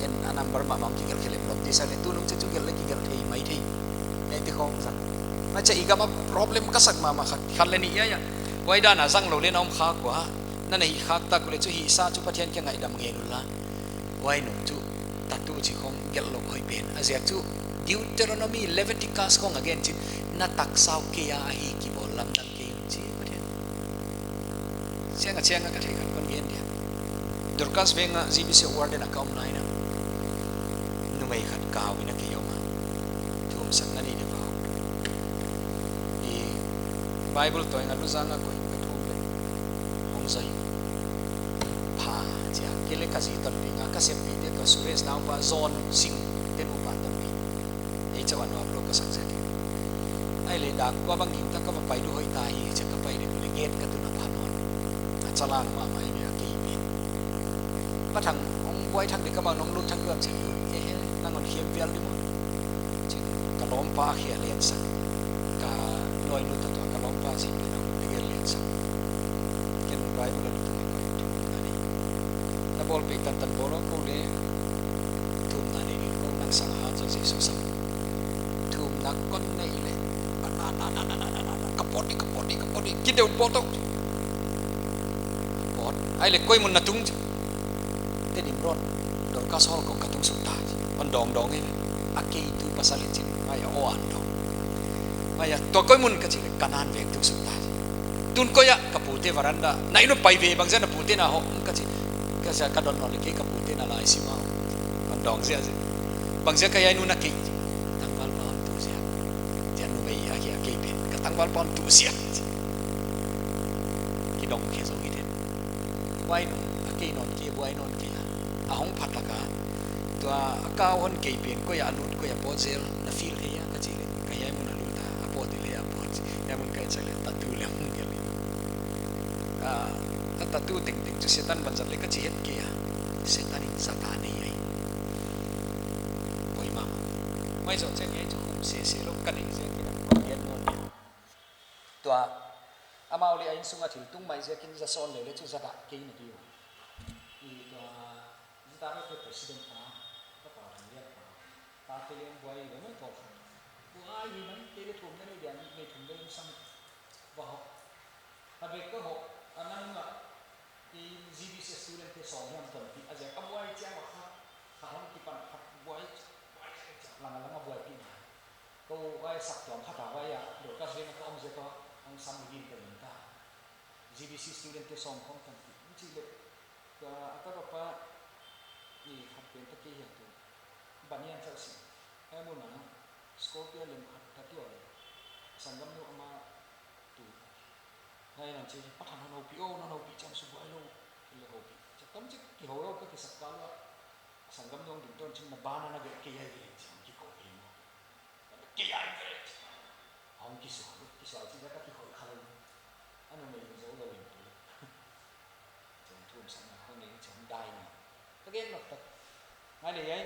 En a number mahmah kigelh khe lem lum di sa leh tunung chia chu gelh leh kigelh thei maithei. Hiaite khong zang. Huchia i gam a problem ka sak mahmah khat, khat leh nih hiai a. Huai dan a zang lou leh na om khak ua. Na na hih khak tak uleh chu hihsa chu Pathian kiang ngaihdam ngen unla. Huai nung chu tattoo chih khong gelh lou hoih pen. A ziak chu Deuteronomy, Leviticus khong a gen chin, na taksa uh kei a ahi, kibawl lamdang kei un chi Pathian. Chiang a chiang a ka theih khat kon gen dia. Dorcas Veng a G B C warden a ka om lai in a. Numei khat kau in a kei om a. Thumsakna nei di vau. Bible toh nga luzang a koih ka thum leh hong zai. Pha, chia, kei leh ka zi tonpih nga, ka seppihte toh Suresh naupa John Singh te nupa tonpih. Ei chauh a nuam lou ka sak ziak in. Ahihleh dak kua bang gingta ka va pai lou hoih ta hi, chia ka pai leh leh nget ka tun a pha nawn. A chalang mahmah ei ve a kei pen. Pa Thang, hong buai thak di ka bang nong lut thak di bang chia lut. He he, nang hon khiam vial di maw. Chin, ka lawmpa a khia len sak. Ka lawi nu ta tua, ka lawmpa zi pi na hu te gel len sak. Ken Bible a lut ni koi thumna nei. Na bawl pei tantan bawl a ko leh thumna nei ni ko nang sang a han zo Jesu sang. Thumna kon nei leh. Na, na, na. Ka pawt di, ka pawt di, ka pawt di. Kin deuh pawt tawh. Pawt. Ahihleh koi mun na tung. Tedim Road, Dorcas Hall kong ka tung suk ta. Hon dawng dawng e. A kei tu pasal in chin, ai a aw an dawng. Ai a, tua koi mun ka chih leh, Kanan veng tung suk ta. Tun koi a, ka pute veranda. Na inn uh pai ve, bangziak na pute na hoh, ka chih. Ka sa ka don nawn leh kei ka pute na lai sim a. Hon dawng ziahziah. Bangziak ka hiai nu na kei. Tangvalpa hon tu ziak. Chia numei a kia kei pen. Ka tangvalpa hon tu ziak. Kidong khe zou hi den. Buai nawn, a kei nawn kei, buai nawn kei a. A hong pha tak a. Tua a kau hon kei pen, koi a lut, koi a pawt zel, na feel thei a, ka chih leh. Ka hiai mun a lut a, a pawt leh a pawt. Hiai mun ka et sak leh, tattoo leh hong gel. A, a tattoo tengteng chu Setan vanzat leh ka chi het kei a. Setan in zat a nei ai. Buai mahmah. Huai zoh chiang hiai chu khum sese lou ka nei ziak in a, hon gen nawn. Tua, amau leh a innsung a thil tung mai ziakin za sawn leh leh chu za dah kei na di uh. I tua, zitare te president pa, ka pa thang lian pa. Pa te leng buai leh mai tawh kha. Buai hi mai, kei leh thum na nei dia, nei thum leh sam. Va hoh. A bek ka hoh, a nang ma. I G B C student te sawm hiam tonpih, a ziak a buai chiang a kha. Kha hong kipan kha buai, buai chiang lang lang a buaipih na. Ko ai sak tuam khat a vai a, Dorcas veng a ka om ziak a, hong sam din ka in ka. G B C student te sawm khong kan ti, chi leh. Ka a ka papa, i khat pen ta kei hiam tu. Banian chau si. Ai mun a, Scorpio lem khat ta tu a leh. Sanggam nu ama tu. Nai nan chi, Pa Thang nan houpih, oh, nan houpih chiang su buai lou. Kei leh houpih. Chia tam chik kihou lou ka kisak ka lua. Sanggam nu ding ton chin na bana na gel kei ai ve chiang kiko kei mo. Kei ai ve. Hong kisual, kisual chi ka kihou kha lou. Anu mei zou lou in tu. Chong thum sang na hong ni chong dai ni. Ka gen nok tak. Ngai leh ai.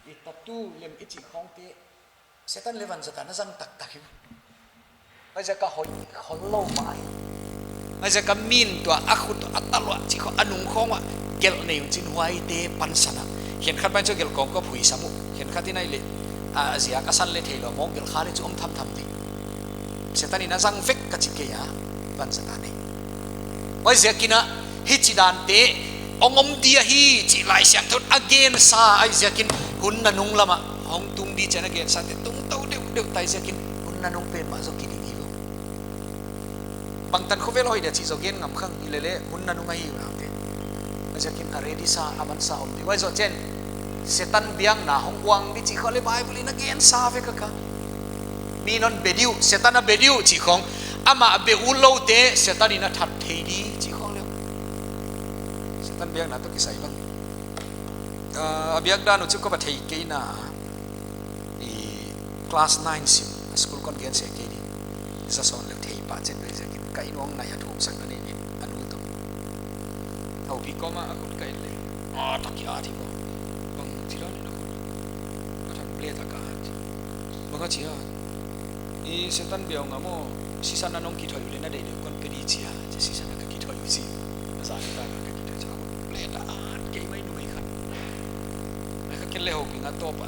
I tattoo lem i chi khong te. Setan leh vanzat a na zang taktak hi. Huaiziak a hoi, hoi lou mah hi. Huaiziak a min tua a khut a talua chi kho a nung khong a gelh nei un chin huaite pansan a. Khenkhat mai chu gelh kawmkawm hui sam uh. Khenkhat in ai leh, a, a ziak a san leh theilou mawk gelh kha leh chu om thamtham di. Setan in a zang vek ka chi kei a, vanzat a nei. Huaiziakin a, hichi dante, hong om dia hi, chih Laisiangthou in a gensa, huaiziakin hun nanung lam a, hong tung di chi'n a gensa te, tung tou deuhdeuh ta ziakin, hun nanung pen mah zaw kiding hi lou. Bangtan khovel hoih dia chih zaw gen ngam khang, i lele, hun nanung ahi uh nate. Huaiziakin a ready sa, a mansa om di. Huai zoh chi'n, Setan biakna hong uang di chih kho leh Bible in a gensa vek a ka. Min hon be di uh, Setan a be di uh chih khong. Amah be ut lou te, Setan in a that thei di chih khong leh. Setan biakna toh kisai bang. Ah, a biak dan uh chu ka va thei kei na. I class nine sim, a school kon gen se kei di. Za sawn leh thei pah chet beh ziakin ka inn uah ngai a thum sak na ni ni a nu toh. Houpih kawm a a khut ka et leh. A, tak hi a ti ko. Bang chi dan in a khut. A than ble ta ka chi. Bang a chi a. I Setan biak ngam maw. Sisan a nong kithoih uleh na deih deuh kon pe di chi a. Chi sisan a ka kithoih u chi. A za leh ta ka kithoih chi a khut ble ta a kei mai numei khat. Ai ka ken leh houpih nga toh pa.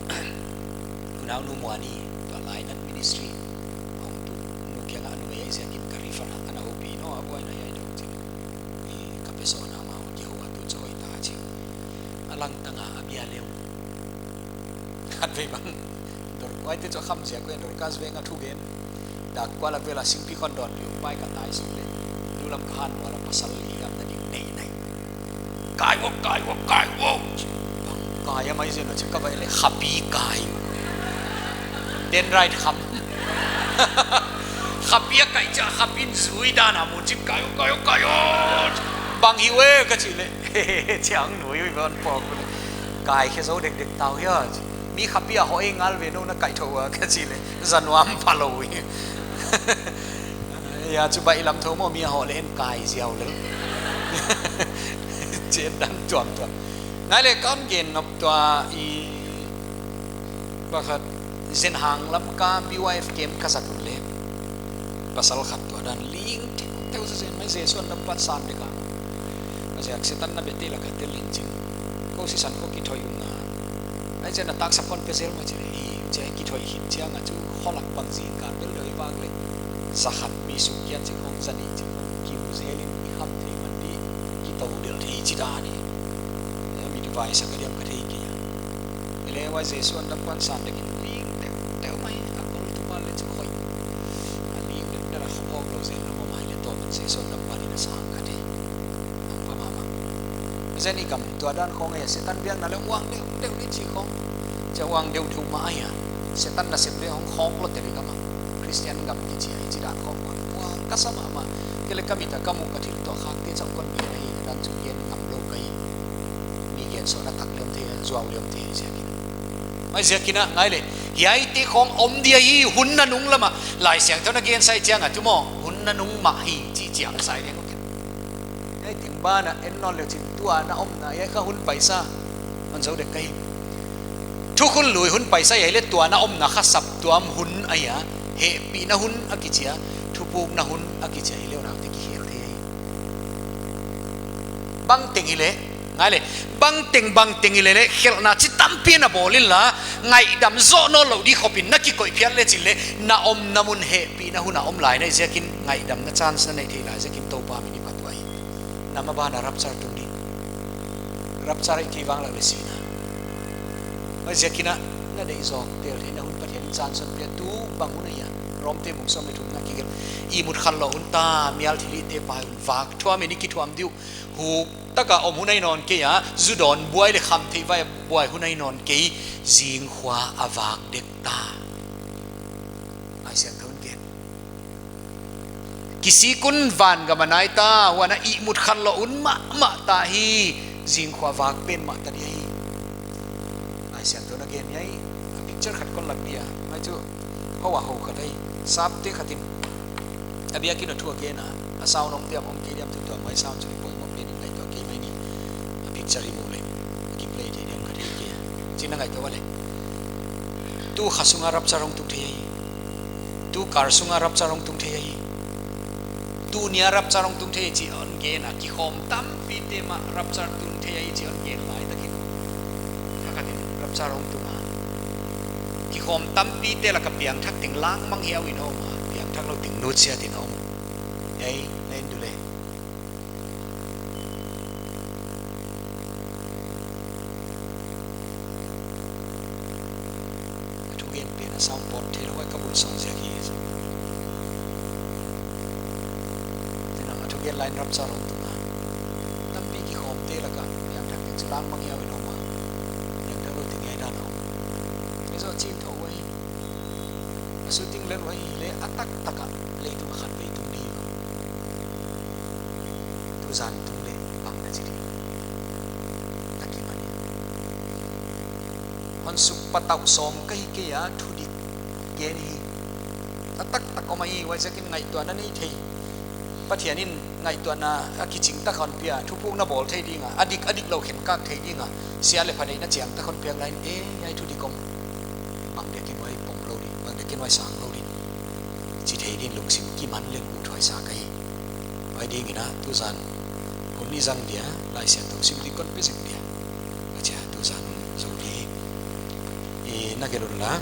Unau nu Muani, tua Lainat Ministry. Hong tu, nu kiang a numei ziakin ka refer a, ana houpih no, a buai na hiai deuh chi. I ka pe sawn a mau, kihou a tu chu hoih ta chi. A langtang a, a bia leh. Khatvei bang. Dor, huaite chu kham ziak ko, Dorcas veng a thugen. Dak kua lak vel a singpi khon dawnpih uh, pai ka tai suk leh. Tulam ka han mual a pasal li hiam na ding nei nei. Kai vo, kai vo, kai vo. Bang kai a mai zen a chi ka va et leh khapi kai. Dendrite kham. Khapi a kai chia, khapi in zui dan a mu chin, "Kai o, kai o, kai o. Bang hi ve?" ka chih leh, "Chiang nui ui ban pok." Kai khe zou dekdek ta uh hia. "Mi khapi a hoh ei ngal ve, nou na kai thou ua?" ka chih leh, "Za nuam pha lou ui." Ya, chu baih lam thou maw, mi a hoh leh en kai ziau lel. Chian dan tuamtuam. Ngai leh kon gen nop tua i Pakhat, Zenhang Lamka B Y F camp ka zat un leh, pasal khat tua dan ling teu teu zazen mai, Jesu an dam pan san dek a. A ziak Setan na bete lak a tel in chin. Kou sisan kou kithoih un a. Ai zen a taksa kon pe zel mai chi leh, i, chi kithoih khit chiang a chu kholak bang zing ka tel doi vak leh. Za khat mi suk kiat chi khong, za nih chi khong, ki u zel in i kham thei man di, ki tou del thei chi dan hi. Ei mi tu vai sa ka diam ka thei kei a. Ile huai Jesu an dam pan san dek in ling teu teu mai, a kol tu pan leh chu khoih. A ling dek dek a khop khop lou zen lou mai leh tou Jesu an dam pan in a sang ka thei. Ang pa mama. Zen i gam tua dan khong ei, Setan biakna leh uang deuh deuh ni chi khong. Chia uang deuh deuh mah ei a. Setan nasep leh hong khok lou te i gam a. Christian gam kichi a, i chi dan khong mah. Uang ka sa mahmah. Kei leh ka mit a ka muh ka thil tua khak te chauh kon gen ei, dan chu gen ngam lou ka hi. Mi gen sawt a tak lem thei, zuau lem thei ziakin. Mai ziakin a ngai leh, hiaite khong om dia hi, hun nanung lam a. Laisiangthou in a gen sai chiang a chu maw, hun nanung mah hi, chi chiang sai ding. Hiai ting ban a en nawn leh chin, tua na omna, hiai kha hun paisa. Hon zou dek ka hi. Thukhun lui hun paisa hiai leh tua na omna kha saptuam hun ahi a. Hehpihna hun a kichi a, thupukna hun a kichi a, hileh unaute kikhel thei ahi. Bangteng hileh, ngai leh, bangteng, bangteng hileh leh, khelhna chi tampi na bawl inla, ngaihdam zoh nawn lou di khop in na kikoih phiat leh chin leh, na omna mun hehpihna hun a om lai na hi ziakin, ngaihdamna chance na neih theih lai ziakin Toupa min i phat uhi. Na ma ban a rapture tung di. Rapture i thei vang lak leh sihna. Huai ziakin a, na deih zawk tel theihna hun Pathian in chance hon pia, tu bang hun ahi a. Romte bung sawm leh thumna kigelh. Ihmut khanlawh un ta, mial thilhihte pai un, vak thuam in i kithuam di uh. Huk tak a om hun ahi nawn kei a, zu dawn buai leh khamtheih vai buai hun ahi nawn kei, zingkhua a vak dek ta. Laisiangthou in gen. Kisik un vangam a nai ta, huan a ihmut khanlawh un mahmah ta hi, zingkhua vak pen mah ta di hi. Laisiangthou in a gen hiai, a picture khat kon lak dia, mai chu, hou a hou khat ahi, sapte khat in. A biakin a thu a gen a, a sound om diam om kei diam chu tua mai sound chu i poimoh pen in ngaihtuah kei mai ni. A picture i muh leh, a kiplay thei diam ka thei kei a. Chin na ngaihtuah leh. Tu kha sunga rapture hong tung thei ahi. Tu car sunga rapture hong tung thei ahi. Tuni a rapture hong tung thei chi hon gen a, kikhawm tampite mah rapture tun thei ahi chi hon gen lai takin. Thakhat in rapture hong tung a. Kikhawm tampite lak a piangthak teng langmang hiau in a om a, piangthak lou teng nutsiat in a om. Ei, na en du leh. A thugen pen a sound pawt theilou a ka bul sawng ziak hi. Tina a thugen line rapture hong tung a. Tampi kikhawmte lak a, piangthak teng chu langmang hiau in a om a. Piangthak lou teng hiai dan a om. Ei zo chin thou uhi. A shooting lel uhi leh a taktak a leitung a khatvei tung di. Tuzan tung leh bang na chi di. Taki mani. Hon suk patau sawm ka hi kei a, thudik gen hi. A taktak om ahi, huaiziakin ngaihtuahna nei thei. Pathian in ngaihtuahna a kiching tak hon pia, thupukna bawl thei ding a, a dik, a diklou khenkak thei ding a, sia leh pha deihna chiang tak hon piak lai in, e, hiai thudik om. Bang dia kin huai pom lou di, bang dia kin huai sang lou di. Chi thei din lungsim kiman leng uthuai sa ka hi. Huai ding in a, tuzan hun i zang dia, Laisiangthou sim di kon pe zek dia. Ka chia, tuzan hun zou di. I na gelh un la.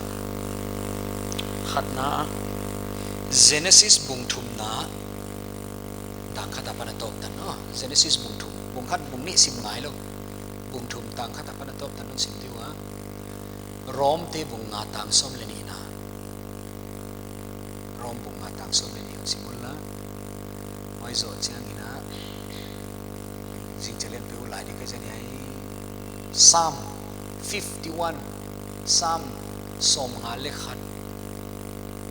Khatna, Genesis bung thumna, tang khat apan a tawp tan, no? Genesis bung thum, bung khat bung nih sim ngai lou. Bung thum tang khat apan a tawp tan hon sim di ua. Romte bung nga tang sawm leh nihna. Rom bung nga tang sawm leh nih hon sim un la. Huai zoh chiang in a, zing chalen pe u lai di ka zan hiai. Psalm fifty-one, Psalm sawmnga leh khat,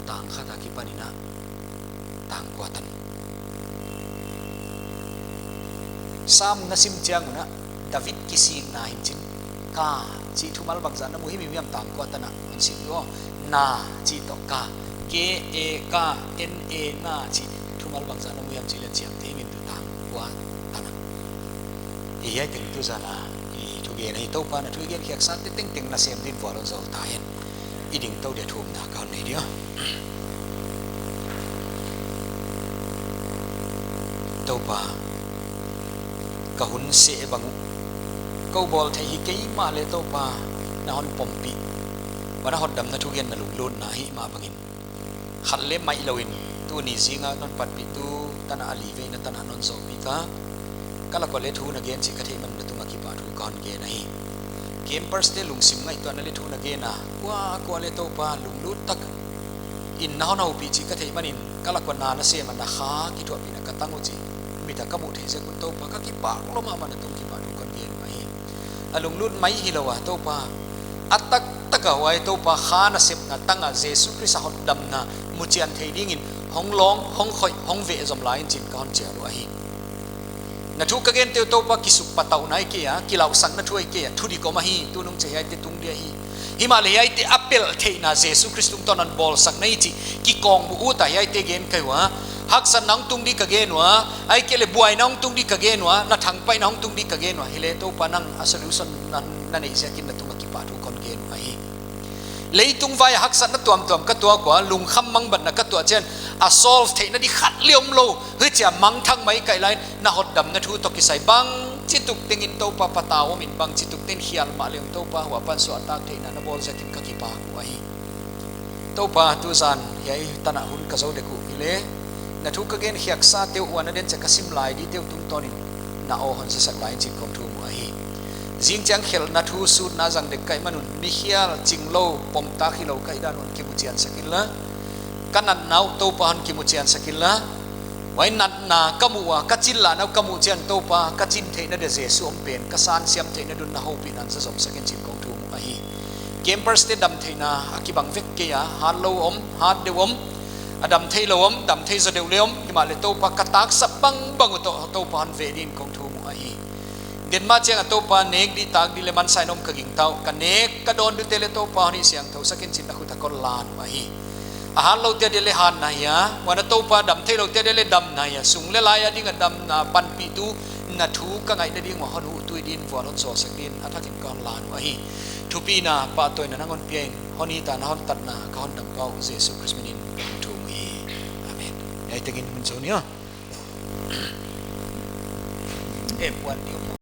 tang khat a kipan in a. tang kua tan. Sam na sim chiang un a, David kisikna hi'n chin, ka chih thumal bangzah na mu himhim hiam tang kua tan a hon sim uh aw. Na chih toh ka, K A, ka, N A, na chih thumal bangzah na mu hiam chih leh chiamteh himhim tuh tang kua tan a. Hiai teng tuzan a i thugen ahi. Toupa'n a thu i gen khiaksate tengteng nasem din vual hon zawl ta hen. I ding tou dia thumna ka hon nei dia. Toupa, ka hun seh bang uh, kou bawl thei hi kei mahleh Toupa, na hon pompih, huan a hotdamna thugenna lunglutna hih mah bangin, khat leh mai lou in, tuni zing a non patpih tu tan a, a li vei na tan a non zohpih ka. Ka lak ua leh thu na gen chih ka theih man na tung a kipahthu ka hon gen ahi. Campers te lungsim ngaihtuahna leh thu na gen a, kuakua leh Toupa lunglut tak in na hon houpih chih ka theih man in, ka lak ua na nasem a na kha kithuahpihna ka tang uh chih mit a ka muh theih ziak un Toupa ka kipak lua mahmah, na tung kipahthu ka hon gen uh ahi. A lunglut mai hilou a Toupa, a taktak a huai Toupa kha nasepna tang a Jesu Khrist a hotdamna muchian thei dingin hong lawng, hong khoih, hong veh zom lai in chin ka hon chial uh ahi. Na thu ka gente uh Toupa kisuk patauhna ahi kei a, kilauhsakna thu ahi kei a, thudik om ahi, tunung chiah hiaite tung dia hi. Himahleh hiaite a pelh theihna Jesu Khrist tungtawn a hon bawlsakna hi chih kikawkmuh ut a hiaite gen ka hi ua. Haksatna hong tung di ka gen ua, ahihkeileh buaina hong tung di ka gen ua, na thangpaihna hong tung di ka gen ua. Hileh Toupa nang a solution na, na neih ziakin na tung a kipahthu ka hon gen uh ahi. Leitung vai a haksatna tuamtuam ka tuak ua, lungkham mangbatna ka tuah chiang a solve theihna di khat leng omlou, huchia mangthang mai ka hih lai in, na hotdamna thu toh kisai bangchituk tengin Toupa patau om in, bangchituk tengin khial mahleng Toupa hua pan suahtak theihna na bawl ziakin ka kipak uh ahi. Toupa tuzan hiai tan a hun ka zou dek uh hileh, na thu ka gen khiaksate uh, huan a den chiah ka sim lai dite uh tungtawn in na aw hon zasak lai in chin kong thum uh ahi. Zing chiang khelhna thu sutna zang dek ka hih man un, mi khial chinglou, pomtak hilou ka hih dan un kimuchian sak inla, ka natna uh Toupa hon kimuchian sak inla, huai natna ka muh ua, ka chinlahna uh ka muh chiang Toupa, ka chin theihna dia Jesu om pen, ka sansiam theihna ding un na houpihna hon zazom sak in chin kong thum uh ahi. Campers te damtheihna a kibang vek kei a, hatlou om, hat deuh om, a damtheilou om, damthei zaw deuh leng om, himahleh Toupa ka taksa bangbang uh toh Toupa hon veh dingin kong thum uh ahi. Denmah chiang a Toupa nek di tak di leh mansain om ka gingta uh, ka nek ka dawn dute leh Toupa hon hihsiangthou sak in chin na khut a kon lan uh ahi. A hatloute dia leh hatna hi a, huan a Toupa damtheiloute dia leh damna hi a, sung leh lai a ding a damna panpihtu na thu ka ngaihna ding ua hon huh tui dingin vual hon zawl sak dingin a thak in ka hon lan uh ahi. Thupina pahtawina nang hon pia in, hon hita na hon tatna ka hondampa uh Jesu Khrist min in ka hon thum uh hi. Amen. Hiai tengin hun zou ni aw. Eh, puan ni aw.